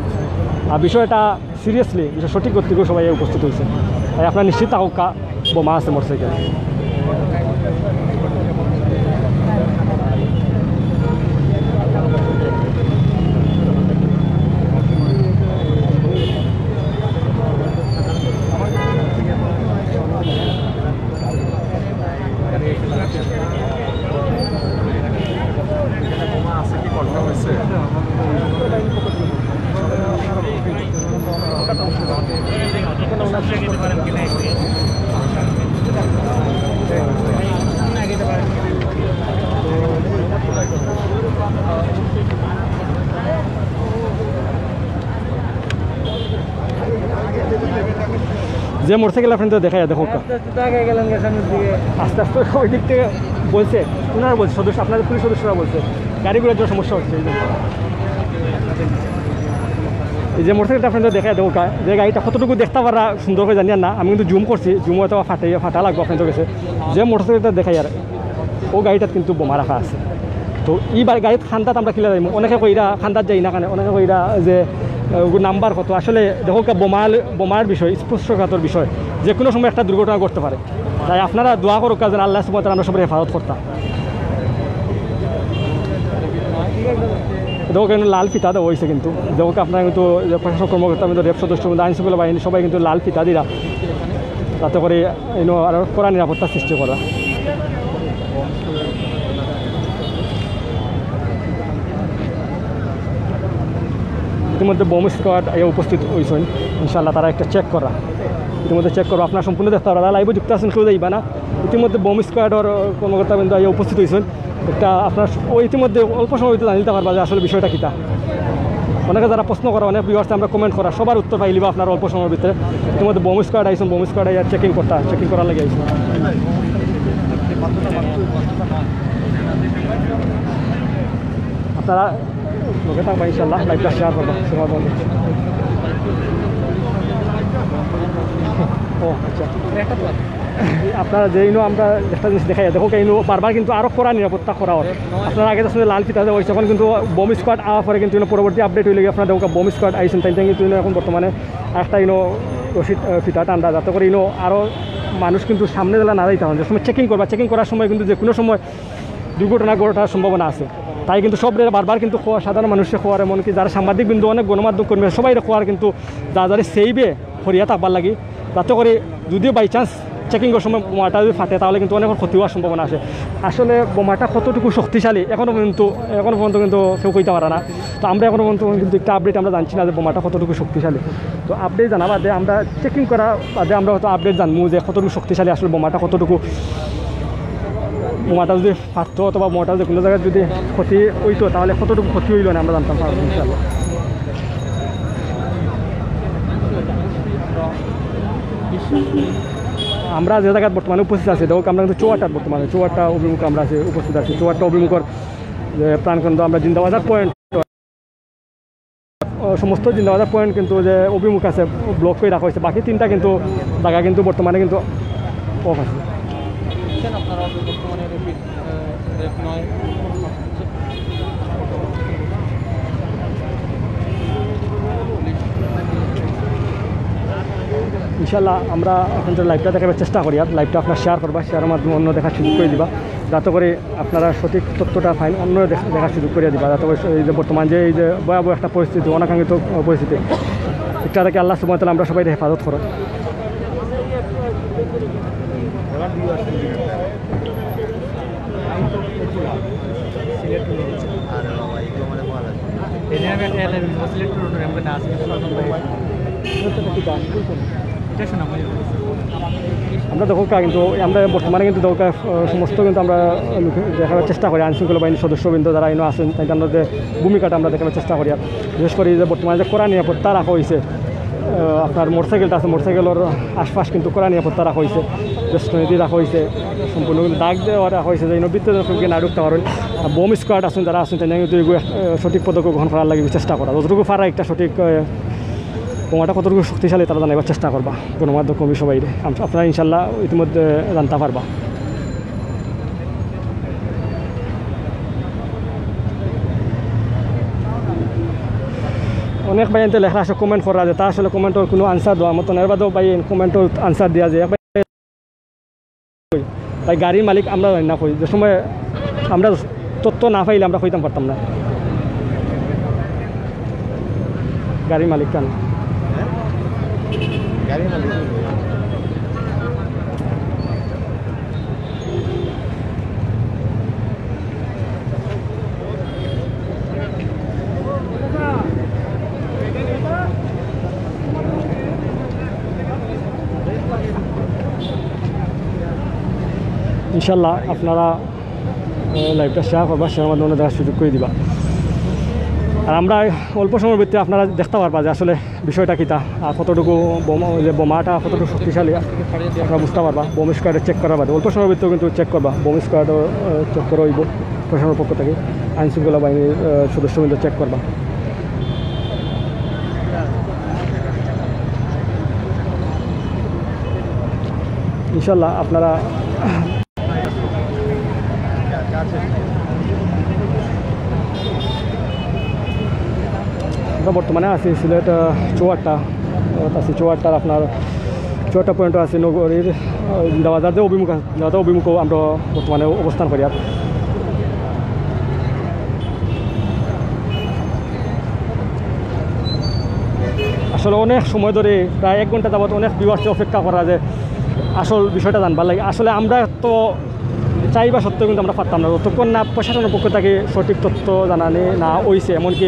আর বিষয়টা সিরিয়াসলি, বিষয় সঠিক করতে গিয়ে সবাই উপস্থিত হয়েছে। তাই আপনারা নিশ্চিত থাকুক, কা-, বোমা আছে মোটরসাইকেল। যে মোটরসাইকেল আপনাদের দেখাই, দেখো। আস্তে আস্তে আগে গেলেন গা সামনের দিকে। আস্তে আস্তে ওই দিক থেকে বলছে, ওনারা বলছে, সদস্য, আপনাদের পুলিশ সদস্যরা বলছে, গাড়ি ঘোড়ার জন্য সমস্যা হচ্ছে এই জন্য। এই যে মোটরসাইকেলটা আপনারা দেখাই দেখউক্কা, যে গাড়িটা কতটুকু দেখতা পারা সুন্দর করি জানিয়ার না, আমি কিন্তু জুম করছি, জুম হয়তো ফাটে, ফাটা লাগবো আপনারার গেছে। যে মোটরসাইকেলটা দেখাইয়ার, অউ গাড়িটাত কিন্তু বোমা রাখা আছে। তো ই বা-, গাড়িত কান্দাত আমরা কিলা যাইমু? অনেকে কইরা কান্দাত যাই না কেনে, অনেকে কইরা যে, আহ, নাম্বার কত। আসলে দেখউক্কা, বোমা, বোমার বিষয়, স্পর্শকাতর বিষয়, যে কুনু সময় একটা দুর্ঘটনা ঘটতে পারে। তাই আপনারা দোয়া করউক্কা যেন আল্লাহ সুবহানাহু ওয়া তাআলা আমরা সবরে হেফাজত করতা। দেখউক্কা, এনে লাল ফিতা দেওয়া অইছে কিন্তু। দেখউক্কা, আপনারা কিন্তু যে প্রশাসন কর্মকর্তা, কিন্তু র‍্যাব সদস্য, কিন্তু আইন শৃঙ্খলা বাহিনী সবাই কিন্তু লাল ফিতা দিরা, যাতে করি ইনো আরো কড়া নিরাপত্তা সৃষ্টি করা। ইতিমধ্যে বোম স্কোয়াড আইয়া উপস্থিত অইছইন, ইনশাআল্লাহ তারা একটা চেক করা। ইতিমধ্যে চেক করবা, আপনারা সম্পূর্ণ দেখতা পারবা, live-ও যুক্ত আছইন, কেউ যাইবা না। ইতিমধ্যে বোম স্কোয়াডর কর্মকর্তা বৃন্দ আইয়া উপস্থিত অইছইন। একটা আপনারা স-, ও ইতিমধ্যে অল্প সময় ভিতরে জানিলতা পারবা যে আসলে বিষয়টা কিতা। অনেকে যারা প্রশ্ন করা, অনেক viewers আমরা comment করা, সবার উত্তর পাইলিবা আপনারা অল্প সময়ের ভিতরে। ইতিমধ্যে বোম স্কোয়াড আইছইন, বোম স্কোয়াড আইয়া চেকিং করতা, চেকিং করার লাগি আইছইন। আপনারা লগে থাকবা ইনশাআল্লাহ, live-টা share করবা সবার মধ্যে। ও আচ্ছা, আপনারা যে ইনো আমরা একটা জিনিস দেখাই, দেখউক্কা ইনো বারবার কিন্তু আরো কড়া নিরাপত্তা করা অর। আপনারা আগে তো শুধু লাল ফিতা দেওয়া অইছে, এখন কিন্তু বোম স্কোয়াড আওয়ার পরে কিন্তু ইনো পরবর্তী update অইলে গিয়া আপনারা দেখউক্কা বোম স্কোয়াড আইছইন, তাইন তাইন কিন্তু ইনো এখন বর্তমানে একটা ইনো রশিদ, আহ, ফিতা টানরা, যাতে করি ইনো আরো মানুষ কিন্তু সামনে দিলা না যাইতা পারইন। যে সময় চেকিং করবা, চেকিং করার সময় কিন্তু যে কুনু সময় দুর্ঘটনা ঘটার সম্ভাবনা আছে। তাই কিন্তু সবরে বারবার কিন্তু কওয়া, সাধারণ মানুষরে কওয়ার, এমনকি যারা সাংবাদিক বৃন্দ, অনেক গণমাধ্যম কর্মী আছে, সবাইরে কওয়ার কিন্তু যা যারে safe-এ করিয়া থাকবার লাগি, যাতে করি যুদি by chance চেকিংর সময় বোমাটা যুদি ফাটে, তাহলে কিন্তু অনেক ক্ষতি অওয়ার সম্ভাবনা আছে। আসলে বোমাটা কতটুকু শক্তিশালী, এখনো কিন্তু, এখনো পর্যন্ত কিন্তু কেউ কইতা পারা না। তো আমরা এখনো পর্যন্ত কিন্তু একটা update আমরা জানছি না যে বোমাটা কতটুকু শক্তিশালী। তো update জানা বাদে, আমরা চেকিং করা বাদে আমরা হয়তো update জানমু যে কতটুকু শক্তিশালী আসলে বোমাটা, কতটুকু বোমাটা যুদি ফাটতো অথবা বোমাটা যে কুনু জাগাত যুদি ক্ষতি অইতো, তাহলে কতটুকু ক্ষতি অইলো না আমরা জানতাম পারবো ইনশাআল্লাহ। আমরা যে জাগাত বর্তমানে উপস্থিত আছি, দেখউক্কা, আমরা কিন্তু চৌহাট্টাত বর্তমানে, চৌহাট্টা অভিমুখে আমরা আছি, উপস্থিত আছি। চৌহাট্টা অভিমুখর যে প্রাণকেন্দ্র, আমরা জিন্দাবাজার পয়েন্ট, আহ, সমস্ত জিন্দাবাজার পয়েন্ট কিন্তু যে অভিমুখ আছে, ব্লক করি রাখা অইছে। বাকি তিনটা কিন্তু জাগা কিন্তু বর্তমানে কিন্তু অফ আছে। ইনশাআল্লাহ আমরা এখন যে live-টা দেখাবার চেষ্টা করি, আর live-টা আপনারা share করবা, share-র মাধ্যমে অন্য দেখার সুযোগ করি দিবা, যাতে করি আপনারা সঠিক তথ্যটা পাইন, অন্য দেখ-, দেখার সুযোগ করি দিবা, যাতে করি এই যে বর্তমান যে এই যে ভয়াবহ একটা পরিস্থিতি, অনাকাঙ্ক্ষিত পরিস্থিতি, এটা থাকি আল্লাহ সুবহানাহু ওয়া তাআলা আমরা সবাইরে হেফাজত করো। আমরা দেখউক্কা কিন্তু, আমরা বর্তমানে কিন্তু দেখউক্কা, আহ, সমস্ত কিন্তু আমরা, আহ, দেখাবার চেষ্টা করি, আইনশৃঙ্খলা বাহিনীর সদস্যবৃন্দ যারা ইনো আছইন, তাইন তানর যে ভূমিকাটা আমরা দেখাবার চেষ্টা করি। আর বিশেষ করি যে বর্তমানে যে কড়া নিরাপত্তা রাখা অইছে, আহ, আপনার মোটরসাইকেলটা আছে, মোটরসাইকেলর আশপাশ কিন্তু কড়া নিরাপত্তা রাখা অইছে, বেষ্টনী দি রাখা অইছে, সম্পূর্ণ কিন্তু দাগ দেওয়া রাখা অইছে, যেন ভিতরে কেউ না ঢুকতা পারইন। আর বোম স্কোয়াড আছইন, যারা আছইন, তাইন কিন্তু এগু, আহ, সঠিক পদক্ষেপ গ্রহণ করার লাগি চেষ্টা করা, যতটুকু পারা একটা সঠিক, আহ, বোমাটা কতটুকু শক্তিশালী তারা জানাইবার চেষ্টা করবা, গণমাধ্যম কর্মী সবাইরে। আম-, আপনারা ইনশাআল্লাহ ইতিমধ্যে জানতা পারবা। অনেক ভাইয়াইন্তে লেখরা আছে, comment কররা যে তা আসলে comment-র কুনু answer দেওয়ার মতন, এর বাদেও ভাই comment-র answer দিয়া যায়। এক ভাই, তাই গাড়ির মালিক আমরা জানি না কই, যে সময় আমরা তথ্য না পাইলে আমরা কইতাম পারতাম না গাড়ির মালিক কান। ইনশাআল্লাহ আপনারা, আহ, live-টা share করবা, share-র মাধ্যমে দেখার সুযোগ করি দিবা। আর আমরা অল্প সময়ের ভিতরে আপনারা দেখতা পারবা যে আসলে বিষয়টা কিতা, আর কতটুকু বোমা, ওই যে বোমাটা কতটুকু শক্তিশালী, আপনারা বুঝতা পারবা। বোম স্কোয়াডে চেক করার বাদে অল্প সময়ের ভিতরে কিন্তু চেক করবা, বোম স্কোয়াডও, আহ, চেক করা অইবো প্রশাসনের পক্ষ থাকি, আইনশৃঙ্খলা বাহিনীর, আহ, সদস্যবৃন্দ চেক করবা। ইনশাল্লাহ আপনারা আমরা বর্তমানে আছি সিলেট, আহ, চৌহাট্টা, আহ, আছি চৌহাট্টার আপনার চৌহাট্টা পয়েন্ট আছি নগরীর, আহ, জিন্দাবাজার যে অভিমুখ আছে, জিন্দাবাজার অভিমুখে আমরা বর্তমানে অবস্থান করি। আর আসলে অনেক সময় ধরে, প্রায় এক ঘন্টা যাবত অনেক ভিউয়ার্সে অপেক্ষা করা যে আসল বিষয়টা জানবার লাগে। আসলে আমরা তো চাইবা সত্ত্বেও কিন্তু আমরা পারতাম না, যতক্ষণ না প্রশাসনের পক্ষ থেকে সঠিক তথ্য জানানি না হইছে, এমনকি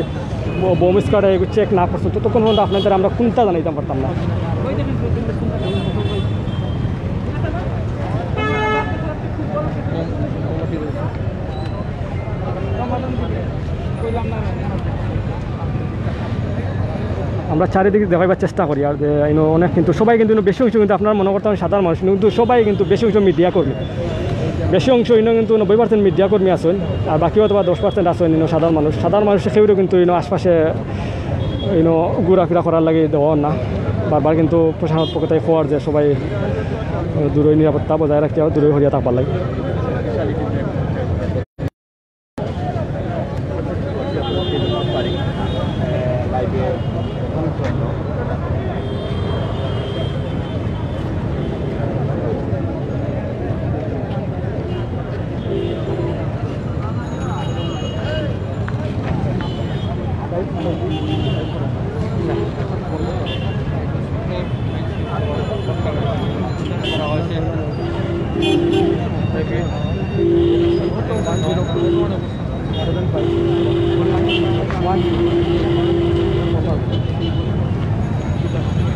ব-, বোম স্কোয়াডে এগুলো চেক না করছে, ততক্ষণ পর্যন্ত আপনাদের আমরা কোনটা জানাইতাম পারতাম না। আমরা চারিদিকে দেখাইবার চেষ্টা করি, আর যে ইনো অনেক কিন্তু সবাই কিন্তু ইনো বেশি অংশ কিন্তু আপনারা মনে করতেন সাধারণ মানুষ, কিন্তু সবাই কিন্তু বেশি অংশ মিডিয়া কর্মী, বেশি অংশ ইনো কিন্তু নব্বই পার্সেন্ট মিডিয়া কর্মী আছেন, আর বাকি হয়তো বা দশ পার্সেন্ট আছেন ইনো সাধারণ মানুষ। সাধারণ মানুষ কেউরও কিন্তু ইনো আশপাশে ইনো ঘোরাফেরা করার লাগি দেওয়া না। বারবার কিন্তু প্রশাসনের পক্ষ থেকে খবর যে সবাই দূরে নিরাপত্তা বজায় রাখতে হবে, দূরে হরিয়া থাকবার লাগে।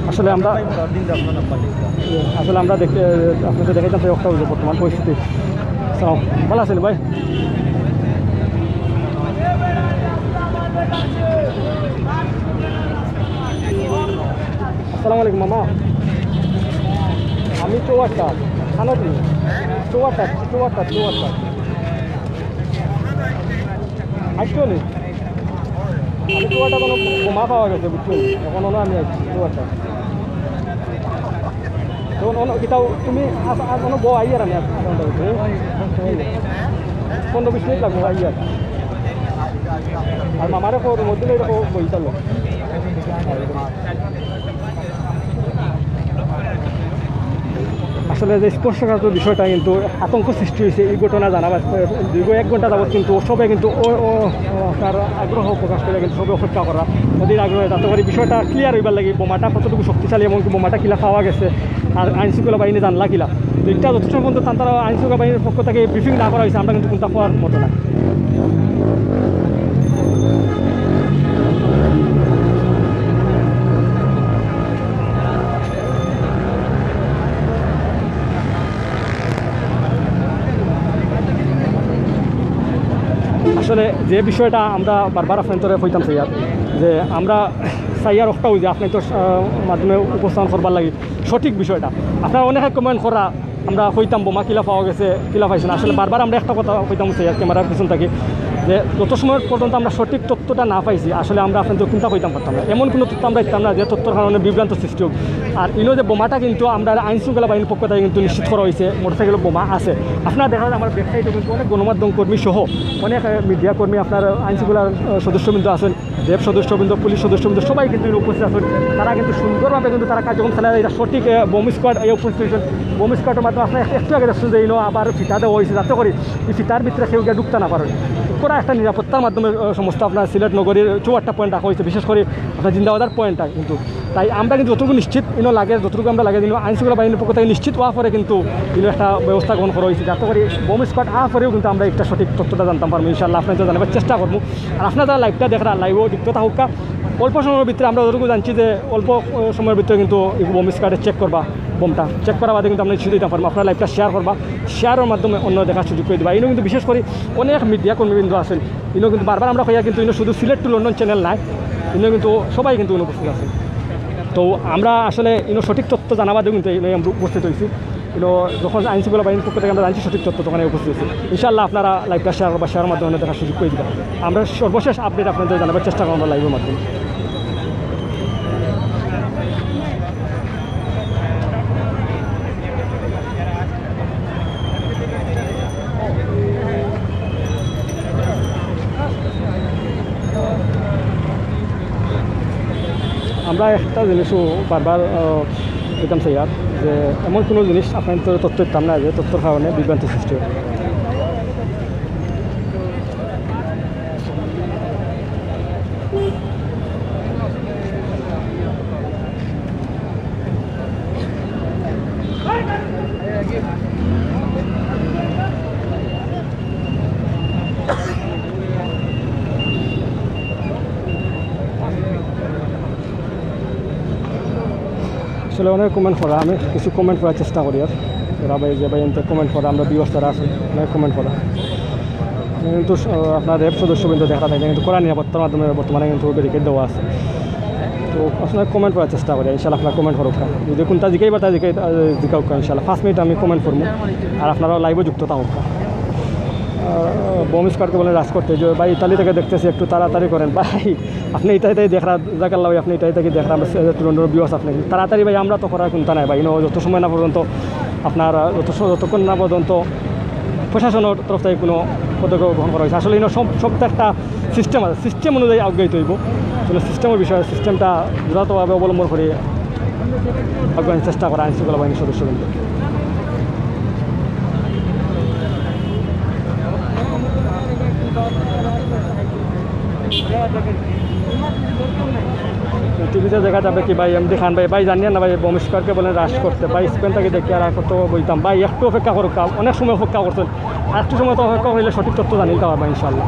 আসলে আমরা, আসলে আমরা দেখতে, আপনাদের দেখাইতাম সেই অবস্থা হইলো বর্তমান পরিস্থিতি। সালাম, ভালো আছেন ভাই? আসসালামু আলাইকুম মামা। আমি চৌহাট্টা, থানা তুমি? চৌহাট্টা, চৌহাট্টা, চৌহাট্টা। আসছো নি? আমি চৌহাট্টা কোনো বোমা পাওয়া গেছে, বুঝছো নি? এখন হলো আমি আসছি চৌহাট্টা। তখন অন্য কিতাও তুমি আস-, আস-, অন্য বউ আইয়ার আমি আস-, আস-, আস-, পনেরো বিশ মিনিট লাগবো আইয়ার। আর মামারে খবর মধ্যে এরকম বই চালো। আসলে যে স্পর্শকাতর বিষয়টা কিন্তু আতঙ্ক সৃষ্টি হয়েছে এই ঘটনা জানা, দীর্ঘ এক ঘন্টা যাবত কিন্তু সবে কিন্তু ও, ও, ও আপনার আগ্রহ প্রকাশ করে কিন্তু সবে অপেক্ষা করা, ওদের আগ্রহে যাতে করে বিষয়টা ক্লিয়ার হইবার লাগে, বোমাটা কতটুকু শক্তিশালী এবং কি বোমাটা কিলা পাওয়া গেছে, আর আইন শৃঙ্খলা বাহিনী জানলা কিলা। তো এটা যথেষ্ট পর্যন্ত তারা আইন শৃঙ্খলা বাহিনীর পক্ষ থেকে ব্রিফিং না করা হয়েছে, আমরা কিন্তু কোনটা পাওয়ার মতো না। আসলে যে বিষয়টা আমরা বারবার আপনার তোরে কইতাম চাইয়ার, যে আমরা চাইয়ার অক্টাও যে আপনি তো, আহ, মাধ্যমে উপস্থাপন করবার লাগি সঠিক বিষয়টা। আপনারা অনেকে কমেন্ট করা, আমরা কইতাম বোমা কিলা পাওয়া গেছে, কিলা পাইছে না। আসলে বারবার আমরা একটা কথা কইতাম চাইয়ার ক্যামেরার পিছন থাকি, যে যত সময় পর্যন্ত আমরা সঠিক তথ্যটা না পাইছি, আসলে আমরা আপনাদের কোনটা কইতাম পারতাম না। এমন কোনো তথ্য আমরা দিতাম না যে তথ্যর কারণে বিভ্রান্ত সৃষ্টি হোক। আর ইনো যে বোমাটা কিন্তু আমরা আইন শৃঙ্খলা বাহিনীর পক্ষ থেকে কিন্তু নিশ্চিত করা হয়েছে, মোটরসাইকেল বোমা আছে। আপনারা দেখা যায় আমার ব্যাক সাইডে কিন্তু অনেক গণমাধ্যম কর্মী সহ অনেক, আহ, মিডিয়া কর্মী, আপনার আইন শৃঙ্খলার, আহ, সদস্যবৃন্দ আছেন, র্যাব সদস্যবৃন্দ, পুলিশ সদস্যবৃন্দ সবাই কিন্তু উপস্থিত আছেন। তারা কিন্তু সুন্দরভাবে কিন্তু তারা কার্যক্রম চালায়। এটা সঠিক, আহ, বোম স্কোয়াড এই উপস্থিত হয়েছেন। বোম স্কোয়াডের মাধ্যমে আপনারা একটু আগে দেখছেন যে ইনো আবার ফিতা দেওয়া হয়েছে, যাতে করে এই ফিতার ভিতরে কেউ গিয়ে ঢুকতে না পারেন। পুরা একটা নিরাপত্তার মাধ্যমে, আহ, সমস্ত আপনার সিলেট নগরীর চৌহাট্টা পয়েন্ট রাখা হয়েছে, বিশেষ করে আপনার জিন্দাবাজার পয়েন্টটা কিন্তু। তাই আমরা কিন্তু যতটুকু নিশ্চিত ইনো লাগে, যতটুকু আমরা লাগে, ইনো আইন শৃঙ্খলা বাহিনীর পক্ষ থেকে নিশ্চিত হওয়া পরে কিন্তু ইনো একটা ব্যবস্থা গ্রহণ করা হয়েছে, যাতে করে বোম স্কোয়াড আওয়া পরেও কিন্তু আমরা একটা সঠিক তথ্যটা জানতাম পারবো। ইনশাআল্লাহ আপনাদের জানাবার চেষ্টা করবো। আর আপনারা যারা লাইভটা দেখরা, লাইভও যুক্ত থাকুক্কা। অল্প সময়ের ভিতরে আমরা যতটুকু জানছি যে অল্প, আহ, সময়ের ভিতরে কিন্তু এই বোম স্কোয়াডে চেক করবা, বোমটা চেক করার বাদে কিন্তু আমরা নিশ্চিত দিতাম পারবো। আপনারা লাইভটা শেয়ার করবা, শেয়ারের মাধ্যমে অন্য দেখার সুযোগ করে দিবা। ইনো কিন্তু বিশেষ করে অনেক মিডিয়া কর্মীবৃন্দ আছেন, ইনো কিন্তু বারবার আমরা কইয়া কিন্তু ইনো শুধু সিলেট টু লন্ডন চ্যানেল নাই, ইনো কিন্তু সবাই কিন্তু অনুপস্থিত আছে। তো আমরা আসলে ইনো সঠিক তথ্য জানাবাদেও কিন্তু ইনো আমরা উপস্থিত হয়েছি। ইনো যখন আইন শৃঙ্খলা বাহিনীর পক্ষ থেকে আমরা জানছি সঠিক তথ্য, তখন উপস্থিত হয়েছি। ইনশাআল্লাহ আপনারা লাইভটা শেয়ার করবা, শেয়ারের মাধ্যমে দেখার সুযোগ করে দিবা। আমরা সর্বশেষ আপডেট আপনাদের জানাবার চেষ্টা করবো আমরা লাইভের মাধ্যমে। আমরা একটা জিনিসও বারবার, আহ, কইতাম চাইয়ার যে এমন কোনো জিনিস আপনার তো তথ্য দিতাম না যে তথ্যর কারণে বিভ্রান্তি সৃষ্টি হয়। আসলে অনেক কমেন্ট পড়া, আমি কিছু কমেন্ট পড়ার চেষ্টা করি। আর এরা ভাই যে ভাই এনতে কমেন্ট পড়া, আমরা ভিউয়ার্স যারা আছেন, অনেক কমেন্ট পড়া। কিন্তু স-, আপনার রেপ সদস্যবৃন্দ দেখা যায় না, কিন্তু কড়া নিরাপত্তার মাধ্যমে বর্তমানে কিন্তু ব্যারিকেড দেওয়া আছে। তো আসলে কমেন্ট পড়ার চেষ্টা করি, ইনশাল্লাহ আপনারা কমেন্ট করুক। যদি কোনটা জিকাইবা, তা জিকাই, আহ, জিকাউক ইনশাল্লাহ। পাঁচ মিনিট আমি কমেন্ট করবো, আর আপনারাও লাইভে যুক্ত থাকুক। আহ, বোম স্কোয়াডকে বলে রাশ করতে যে, "ভাই, ইতালি থেকে দেখতেছি, একটু তাড়াতাড়ি করেন।" ভাই, আপনি ইতালি থেকে দেখরা, জাকাল্লা ভাই, আপনি ইতালি থেকে দেখরা, আমরা সে-, টুরন্টোর ভিউয়ার্স আপনি। তাড়াতাড়ি ভাই, আমরা তো করার কোনটা নাই ভাই, ইনো যত সময় না পর্যন্ত আপনার, আহ, যত স-, যতক্ষণ না পর্যন্ত প্রশাসনের তরফ থেকে কোনো পদক্ষেপ গ্রহণ করা হয়েছে। আসলে ইনো সব, সব তো একটা সিস্টেম আছে, সিস্টেম অনুযায়ী আগাইতে হইব। আসলে সিস্টেমের বিষয়ে সিস্টেমটা যথাযথভাবে অবলম্বন করে আগানোর চেষ্টা করা আইন শৃঙ্খলা বাহিনীর সদস্যবৃন্দ। টিভিতে দেখা যাবে কি ভাই, এমডি খান ভাই, ভাই জানিয়ে না ভাই, বোম স্কোয়াডকে বলেন রাশ করতে, ভাই স্পেন থেকে দেখি আর কত বইতাম ভাই, একটু অপেক্ষা করুক, অনেক সময় অপেক্ষা করছেন, আর একটু সময় তো অপেক্ষা করলে সঠিক তথ্য জানিয়ে পারবা ইনশাল্লাহ।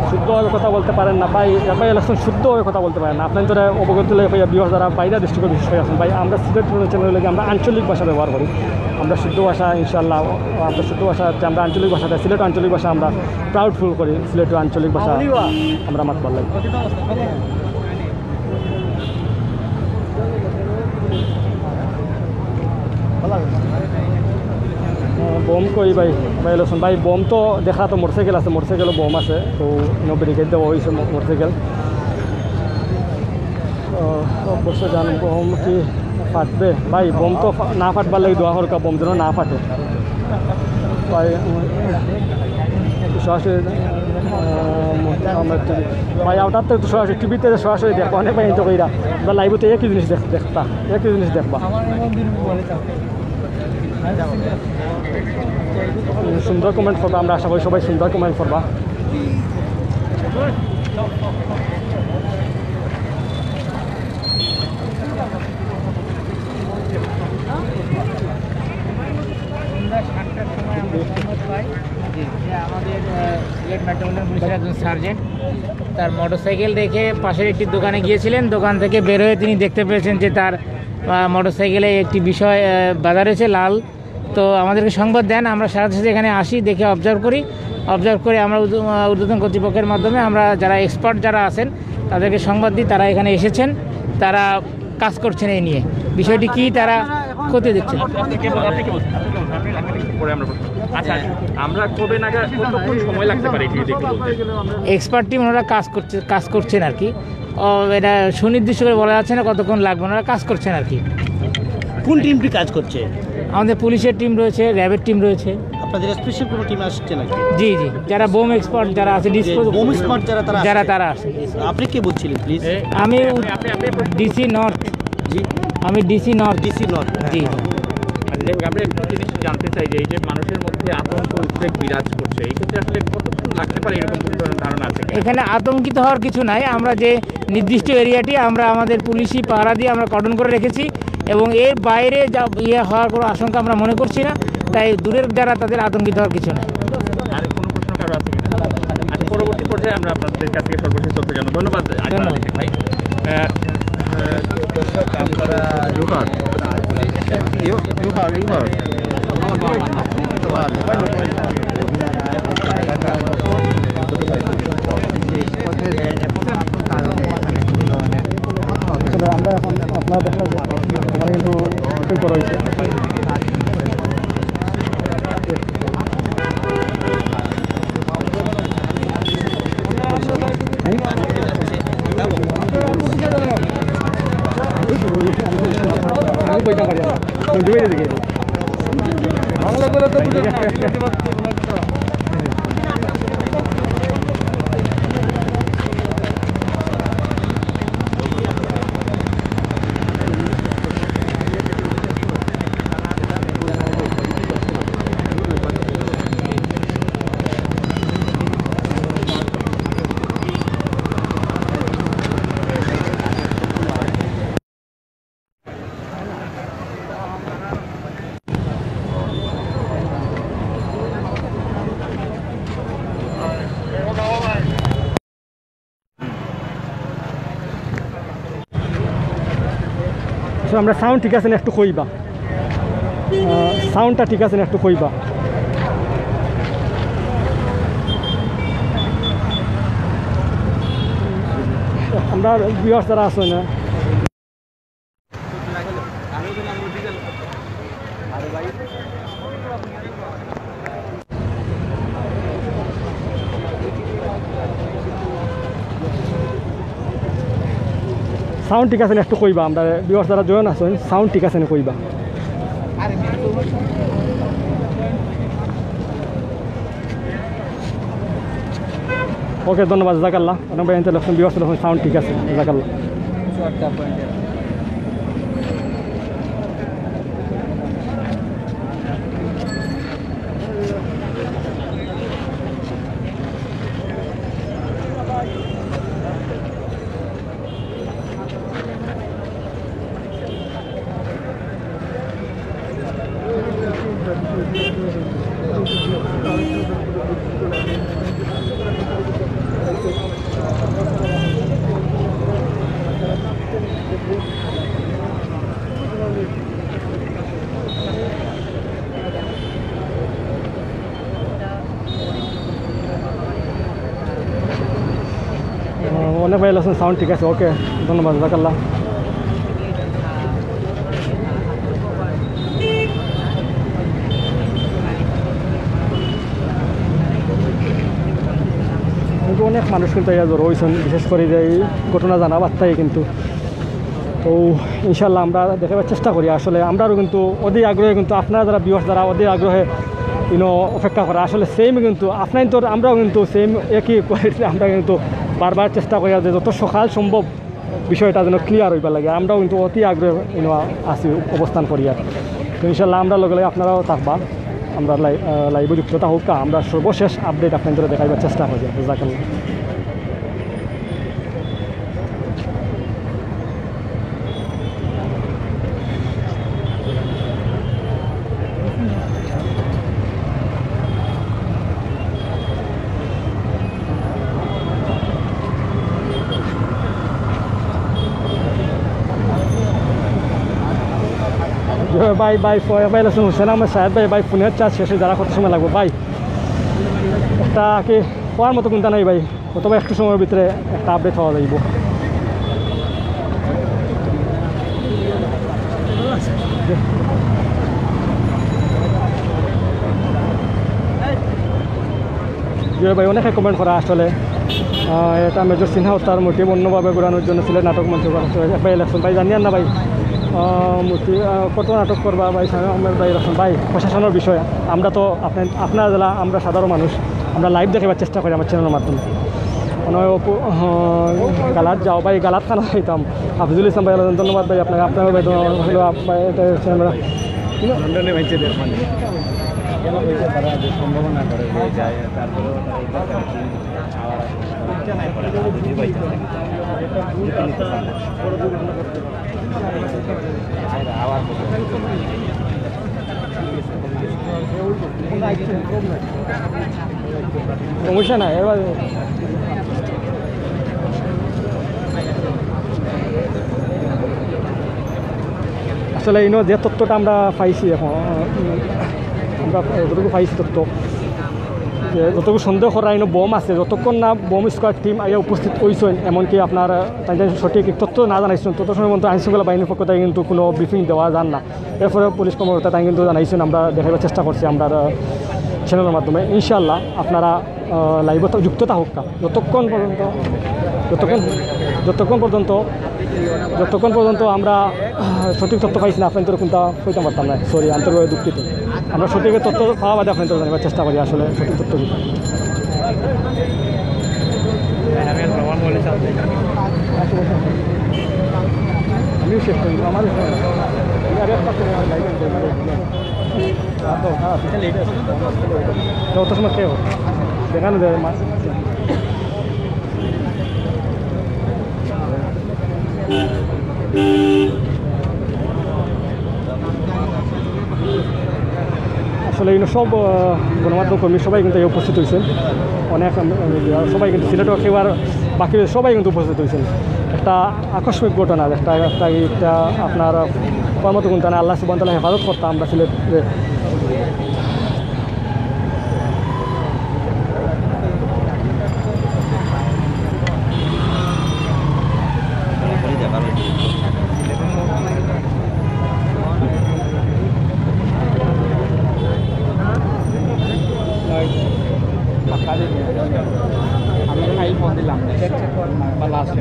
শুদ্ধভাবে কথা বলতে পারেন না ভাই, ভাই ইলেকশন শুদ্ধভাবে কথা বলতে পারেন না। আপনার ধরে অবগত হলে ভাইয়া ভিউয়ার যারা বাইরে ডিস্ট্রিক্টে বিশেষ করে আছেন ভাই, আমরা সিলেট চ্যানেলে আমরা আঞ্চলিক ভাষা ব্যবহার করি। আমরা শুদ্ধ ভাষা ইনশাল্লাহ, আমরা শুদ্ধ ভাষা হচ্ছে আমরা আঞ্চলিক ভাষাটা, সিলেট আঞ্চলিক ভাষা আমরা প্রাউড ফিল করি, সিলেট আঞ্চলিক ভাষা আমরা মাত পারলাই। বোম কই ভাই? ভাই লোসন ভাই, বোম তো দেখা তো মোটরসাইকেল আছে, মোটরসাইকেলও বোম আছে, তো ব্যারিকেড দেওয়া হয়েছে মোটরসাইকেল। অবশ্য জান বোম কি ফাটবে ভাই? বোম তো ফা-, না ফাটবার লাগি দোয়া করকা, বোম যেন না ফাটে। ভাই, উম, সরাসরি, আহ, আমার টিভি। ভাই, ওটার তো একটু সরাসরি টিভিতে সরাসরি দেখবা, অনেক ভাই তো কইরা। বা লাইভে তো একই জিনিস দেখ-, দেখতা, একই জিনিস দেখবা। উম, সুন্দর কমেন্ট করবা, আমরা আশা করি সবাই সুন্দর কমেন্ট করবা। সন্ধ্যা সাতটার সময় আমরা সংবাদ পাই যে আমাদের, আহ, সিলেট মেট্রোপলিটন পুলিশের একজন সার্জেন্ট তার মোটরসাইকেল রেখে পাশের একটি দোকানে গিয়েছিলেন। দোকান থেকে বের হয়ে তিনি দেখতে পেয়েছেন যে তার, আহ, মোটরসাইকেলে একটি বিষয়, আহ, বাঁধা রয়েছে, লাল। তো আমাদেরকে সংবাদ দেন, আমরা সাথে সাথে এখানে আসি, দেখে অবজার্ভ করি। অবজার্ভ করে আমরা ঊর্ধ্ব-, আহ, ঊর্ধ্বতন কর্তৃপক্ষের মাধ্যমে আমরা যারা এক্সপার্ট যারা আছেন তাদেরকে সংবাদ দিই, তারা এখানে এসেছেন, তারা কাজ করছেন এই নিয়ে। বিষয়টি কি তারা খতিয়ে দেখছেন। পরে আমরা বলবো। আচ্ছা, আমরা কবে নাগাদ, কতক্ষণ সময় লাগতে পারে এটি দেখতে বলতে? এক্সপার্ট টিম ওনারা কাজ করছে, কাজ করছেন আর কি। ও, এটা সুনির্দিষ্ট করে বলা যাচ্ছে না কতক্ষণ লাগবে, ওনারা কাজ করছেন আর কি। কোন টিমটি কাজ করছে? আমাদের পুলিশের টিম রয়েছে, র্যাবের টিম রয়েছে। আপনাদের স্পেশাল কোনো টিম আসছে নাকি? জি, জি, যারা বোম এক্সপার্ট যারা আছে, যে ডিসপোজ বোম এক্সপার্ট যারা, তারা যারা আসছে? তারা আছে। আপনি কে বলছিলেন, প্লিজ? আমি ডিসি নর্থ। জি। আমি ডিসি নর্থ। DC north. জি। আচ্ছা, যাই হোক, আমরা একটু জিনিস জানতে চাই যে এই যে মানুষের মধ্যে আতঙ্ক উদ্বেগ বিরাজ করছে, এই ক্ষেত্রে আসলে কতক্ষণ লাগতে পারে এরকম কোনো ধরনের ধারণা আছে কিনা? এখানে আতঙ্কিত হওয়ার কিছু নাই। আমরা যে নির্দিষ্ট এরিয়াটি আমরা আমাদের পুলিশি পাহারা দিয়ে আমরা কর্ডন করে রেখেছি এবং এর বাইরে যা ইয়ে হওয়ার কোনো আশঙ্কা আমরা মনে করছি না, তাই দূরের যারা তাদের আতঙ্কিত হওয়ার কিছু নাই। আর কোনো প্রশ্ন কারো আছে কিনা? আচ্ছা, পরবর্তী পর্যায়ে আমরা আপনাদের কাছ থেকে সর্বশেষ তথ্য জানবো। ধন্যবাদ আজমান ধন্যবাদ। আলী শেখ ভাই। আহ, আহ, আসলে আমরা এখন আপনারা দেখা যায়, আমার কিন্তু শুটিং করা হয়েছে। তো আমরা সাউন্ড ঠিক আছে না একটু কইবা? আহ, সাউন্ডটা ঠিক আছে না একটু কইবা? আমরা ভিউয়ার্স যারা আছে না, সাউন্ড ঠিক আছে না একটু কইবা? আমরা ভিউয়ার্স যারা জয়েন আছেন, সাউন্ড ঠিক আছে না কইবা? ওকে, ধন্যবাদ, জাজাকাল্লাহ। অনেক ভাই ইন্টারলেকশন ভিউয়ার্স, সাউন্ড ঠিক আছে, জাজাকাল্লাহ। অনেক ভাই আছেন, সাউন্ড ঠিক আছে, ওকে, ধন্যবাদ, জাজাকাল্লাহ। কিন্তু অনেক মানুষ কিন্তু ইয়া জড়ো হইছেন, বিশেষ করে যে এই ঘটনা জানা বার্তায় কিন্তু। তো ইনশাল্লাহ আমরা দেখাবার চেষ্টা করি। আসলে আমরারও কিন্তু অধীর আগ্রহে, কিন্তু আপনারা যারা ভিউয়ার্স যারা অধীর আগ্রহে ইনো অপেক্ষা করা, আসলে সেম কিন্তু আপনার তো, আমরাও কিন্তু সেম একই কোয়ালিটিতে আমরা কিন্তু বারবার চেষ্টা করি যে যত সকাল সম্ভব বিষয়টা যেন ক্লিয়ার হইবার লাগে। আমরাও কিন্তু অতি আগ্রহে ইনো আছি, অবস্থান করি আর। তো ইনশাল্লাহ আমরা লগে লগে আপনারাও থাকবা, আমরা লাই-, আহ, লাইভে যুক্ত থাকুক, আমরা সর্বশেষ আপডেট আপনাদের দেখাইবার চেষ্টা করি। জাজাকাল্লাহ। ভাই, ভাই, ফো-, ভাই, আছেন হোসেন আহমেদ সাহেব ভাই, ভাই, ফোনের চার্জ শেষ হয়ে যারা কত সময় লাগবে ভাই? একটা কি হওয়ার মতো কোনটা নাই ভাই? অথবা একটু সময়ের ভিতরে একটা আপডেট হওয়া যাইব। জি ভাই, অনেকে কমেন্ট করা আসলে, আহ, এটা মেজর সিনহা হত্যার মোটিভ অন্যভাবে ঘোরানোর জন্য সিলেট নাটক মঞ্চ করা হচ্ছে। ভাই, ইলেকশন ভাই, জানিয়ার না ভাই, আহ, মোটিভ, আহ, কত নাটক করবা ভাই, সাহেব আহমেদ ভাই, ইলেকশন ভাই, প্রশাসনের বিষয়। আমরা তো আপনার, আপনারা যারা, আমরা সাধারণ মানুষ, আমরা লাইভ দেখাবার চেষ্টা করি আমার চ্যানেলের মাধ্যমে। মানে অপু-, আহ, গালাত যাও ভাই, গালাত খানা খাইতাম। হাফিজুল ইসলাম ভাই, ধন্যবাদ ভাই আপনাকে, আপনার ভাই, ধন্যবাদ। হলো আপ-, ভাই, এটা হচ্ছে আমরা লন্ডনে ভাইছে দেড় মানে কেন হইতে পারে যে সম্ভাবনা করে যে যায়, তারপরেও তারা এই কথা আবার আসে না। তারা বুঝে পাইছে না। বুঝে নিতে পারে না। আবার সমস্যা নাই, এবার আসলে ইনো যে তথ্যটা আমরা পাইছি এখন, আমরা যতটুকু পাইছি তথ্য, যে যতটুকু সন্দেহ করা ইনো বোম আছে, যতক্ষণ না বোম স্কোয়াড টিম আইয়া উপস্থিত হইছেন, এমনকি আপনার তাই তাই সঠিক তথ্য না জানাইছেন, তত সময় পর্যন্ত আইনশৃঙ্খলা বাহিনীর পক্ষ থেকে কিন্তু কোনো ব্রিফিং দেওয়া যান না। এরপরে পুলিশ কর্মকর্তা তাই কিন্তু জানাইছেন, আমরা দেখাইবার চেষ্টা করছি আমরা, আহ, চ্যানেলের মাধ্যমে। ইনশাআল্লাহ আপনারা, আহ, লাইভে তো যুক্ত থাকুক, যতক্ষণ পর্যন্ত, যতক্ষণ, যতক্ষণ পর্যন্ত, যতক্ষণ পর্যন্ত আমরা, আহ, সঠিক তথ্য পাইছি না, আপনাদের কোনটা কইতাম পারতাম না, সরি, আন্তরিকভাবে দুঃখিত। আমরা সঠিক তথ্য পাওয়া বাদে আপনাদের জানাবার চেষ্টা করি আসলে সঠিক তথ্য কি। আমিও শেষ করি, আমারও শেষ। আমি আরো একটা করে লাইভ অন করি। আর তো, হ্যাঁ, পিছনে লেট আছে। যত সময় খেয়ে হোক। দেখানো যায়, মা-, আসলে ইনো সব, আহ, গণমাধ্যম কর্মী সবাই কিন্তু এই উপস্থিত হইছেন। অনেক, আহ, সবাই কিন্তু সিলেটও কেউ আর বাকি সবাই কিন্তু উপস্থিত হয়েছেন। একটা আকস্মিক ঘটনা, একটা একটা একটা আপনার কর্মত গুণতা না, আল্লাহ সুবহানাহু ওয়া তাআলা হেফাজত করতাম আমরা সিলেট। আমি তো নাই ফোন দিলাম, বা লাস্ট।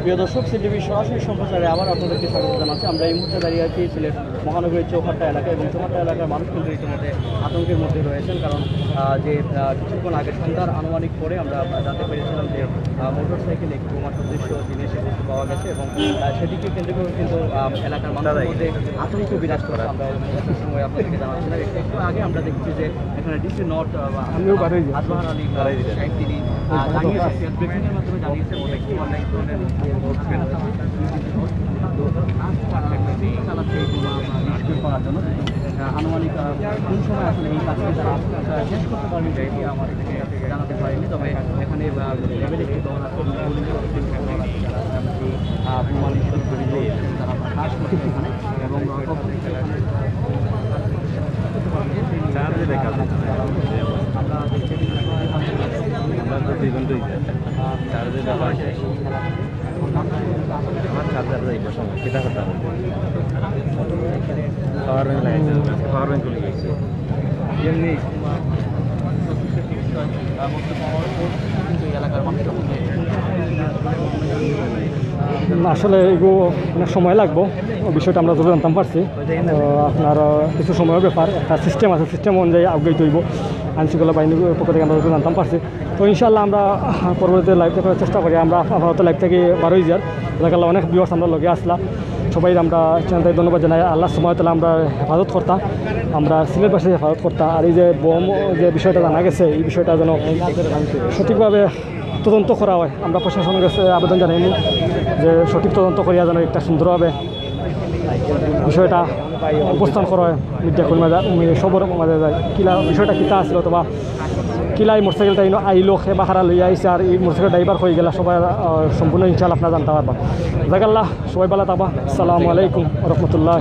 প্রিয় দর্শক, সিটিভির সরাসরি সম্প্রচারে আবার আপনাদেরকে স্বাগত জানাচ্ছি। আমরা এই মুহূর্তে দাঁড়িয়ে আছি সিলেট মহানগরীর চৌহাট্টা এলাকায়, এবং চৌহাট্টা এলাকার মানুষ কিন্তু ইতিমধ্যে আতঙ্কের মধ্যে রয়েছেন, কারণ আহ, যে আহ, কিছুক্ষণ আগে সন্ধ্যার আনুমানিক পরে আমরা জানতে পেরেছিলাম যে আহ, মোটরসাইকেলে একটি বোমা সদৃশ জিনিস বস্তু পাওয়া গেছে, এবং আহ, সেটিকে কেন্দ্র করে কিন্তু আহ, এলাকার মানুষের মধ্যে আতঙ্ক বিরাজ করছে। আমরা এই সময় আপনাদেরকে জানাচ্ছিলাম, একটু একটু আগে আমরা দেখছি যে এখানে ডিসি নর্থ আমিও বাড়াই দিই। আজহার আলী আহ, সাহেব, তিনি আহ, জানিয়েছেন, ফেসবুকের মাধ্যমে জানিয়েছেন যে একটি অনলাইন ধরনের চালাচ্ছে এই বোমা নিষ্ক্রিয় করার জন্য। আহ, আনুমানিক আহ, কোন সময় আসলে এই কাজটি তারা আহ, শেষ করতে পারবে, সেটি আমাদেরকে জানাতে পারেনি। তবে এখানে লেভেল একটি দল আছে, পুলিশ, আহ, বোমা নিষ্ক্রিয় করার জন্য তারা কাজ করছে এখানে। এবং আহ, কখন থেকে এখানে চার্জে দেখা যায়। আমরা দেখতে পাচ্ছি আমরা তো দুই ঘন্টাই চার্জে দেখা যায়। আমার চার্জার যাইব, সময় কিতা কথা? পাওয়ার ব্যাংক লাগাইছে, পাওয়ার ব্যাংক খুলে গেছে। এমনি আসলে এগুলো অনেক সময় লাগবো, ওই বিষয়টা আমরা যত জানতাম পারছি। তো আপনার আহ, কিছু সময়র ব্যাপার, একটা সিস্টেম আছে, সিস্টেম অনুযায়ী আপগ্রেড হইব। আইনশৃঙ্খলা বাহিনীর পক্ষ থেকে আমরা যত জানতাম পারছি। তো ইনশাআল্লাহ আমরা আহ, পরবর্তীতে লাইভ দেখার চেষ্টা করি। আমরা আপাতত লাইভ থেকে বারোই যার জায়গায় অনেক ভিউয়ার্স আমরা লগে আসলাম, সবাই আমরা চ্যানেলটাকে ধন্যবাদ জানাই। আল্লাহ সুবহানাহু ওয়া তাআলা আমরা হেফাজত করতা, আমরা সিলেটবাসীর হেফাজত করতা। আর এই যে বোম যে বিষয়টা জানা গেছে, এই বিষয়টা যেন সঠিকভাবে তদন্ত করা হয়। আমরা প্রশাসনের কাছে আবেদন জানাই যে সঠিক তদন্ত করিয়া যেন একটা সুন্দরভাবে বিষয়টা অবস্থান করা হয়। মিডিয়া কর্মী মাঝে, উম, সবর মাঝে যায়, কিলা বিষয়টা কিতা আছিল, অথবা কিলা এই মোটরসাইকেলটা ইনো আইলো, কে বাহারা লইয়া আইছে, আর এই মোটরসাইকেল ড্রাইভার হয়ে গেলা, সবাই আহ, সম্পূর্ণ ইনশাআল্লাহ আপনারা জানতে পারবা। জাগাল্লাহ, সবাই ভালো থাকবা। আসসালামু আলাইকুম রহমতুল্লাহ।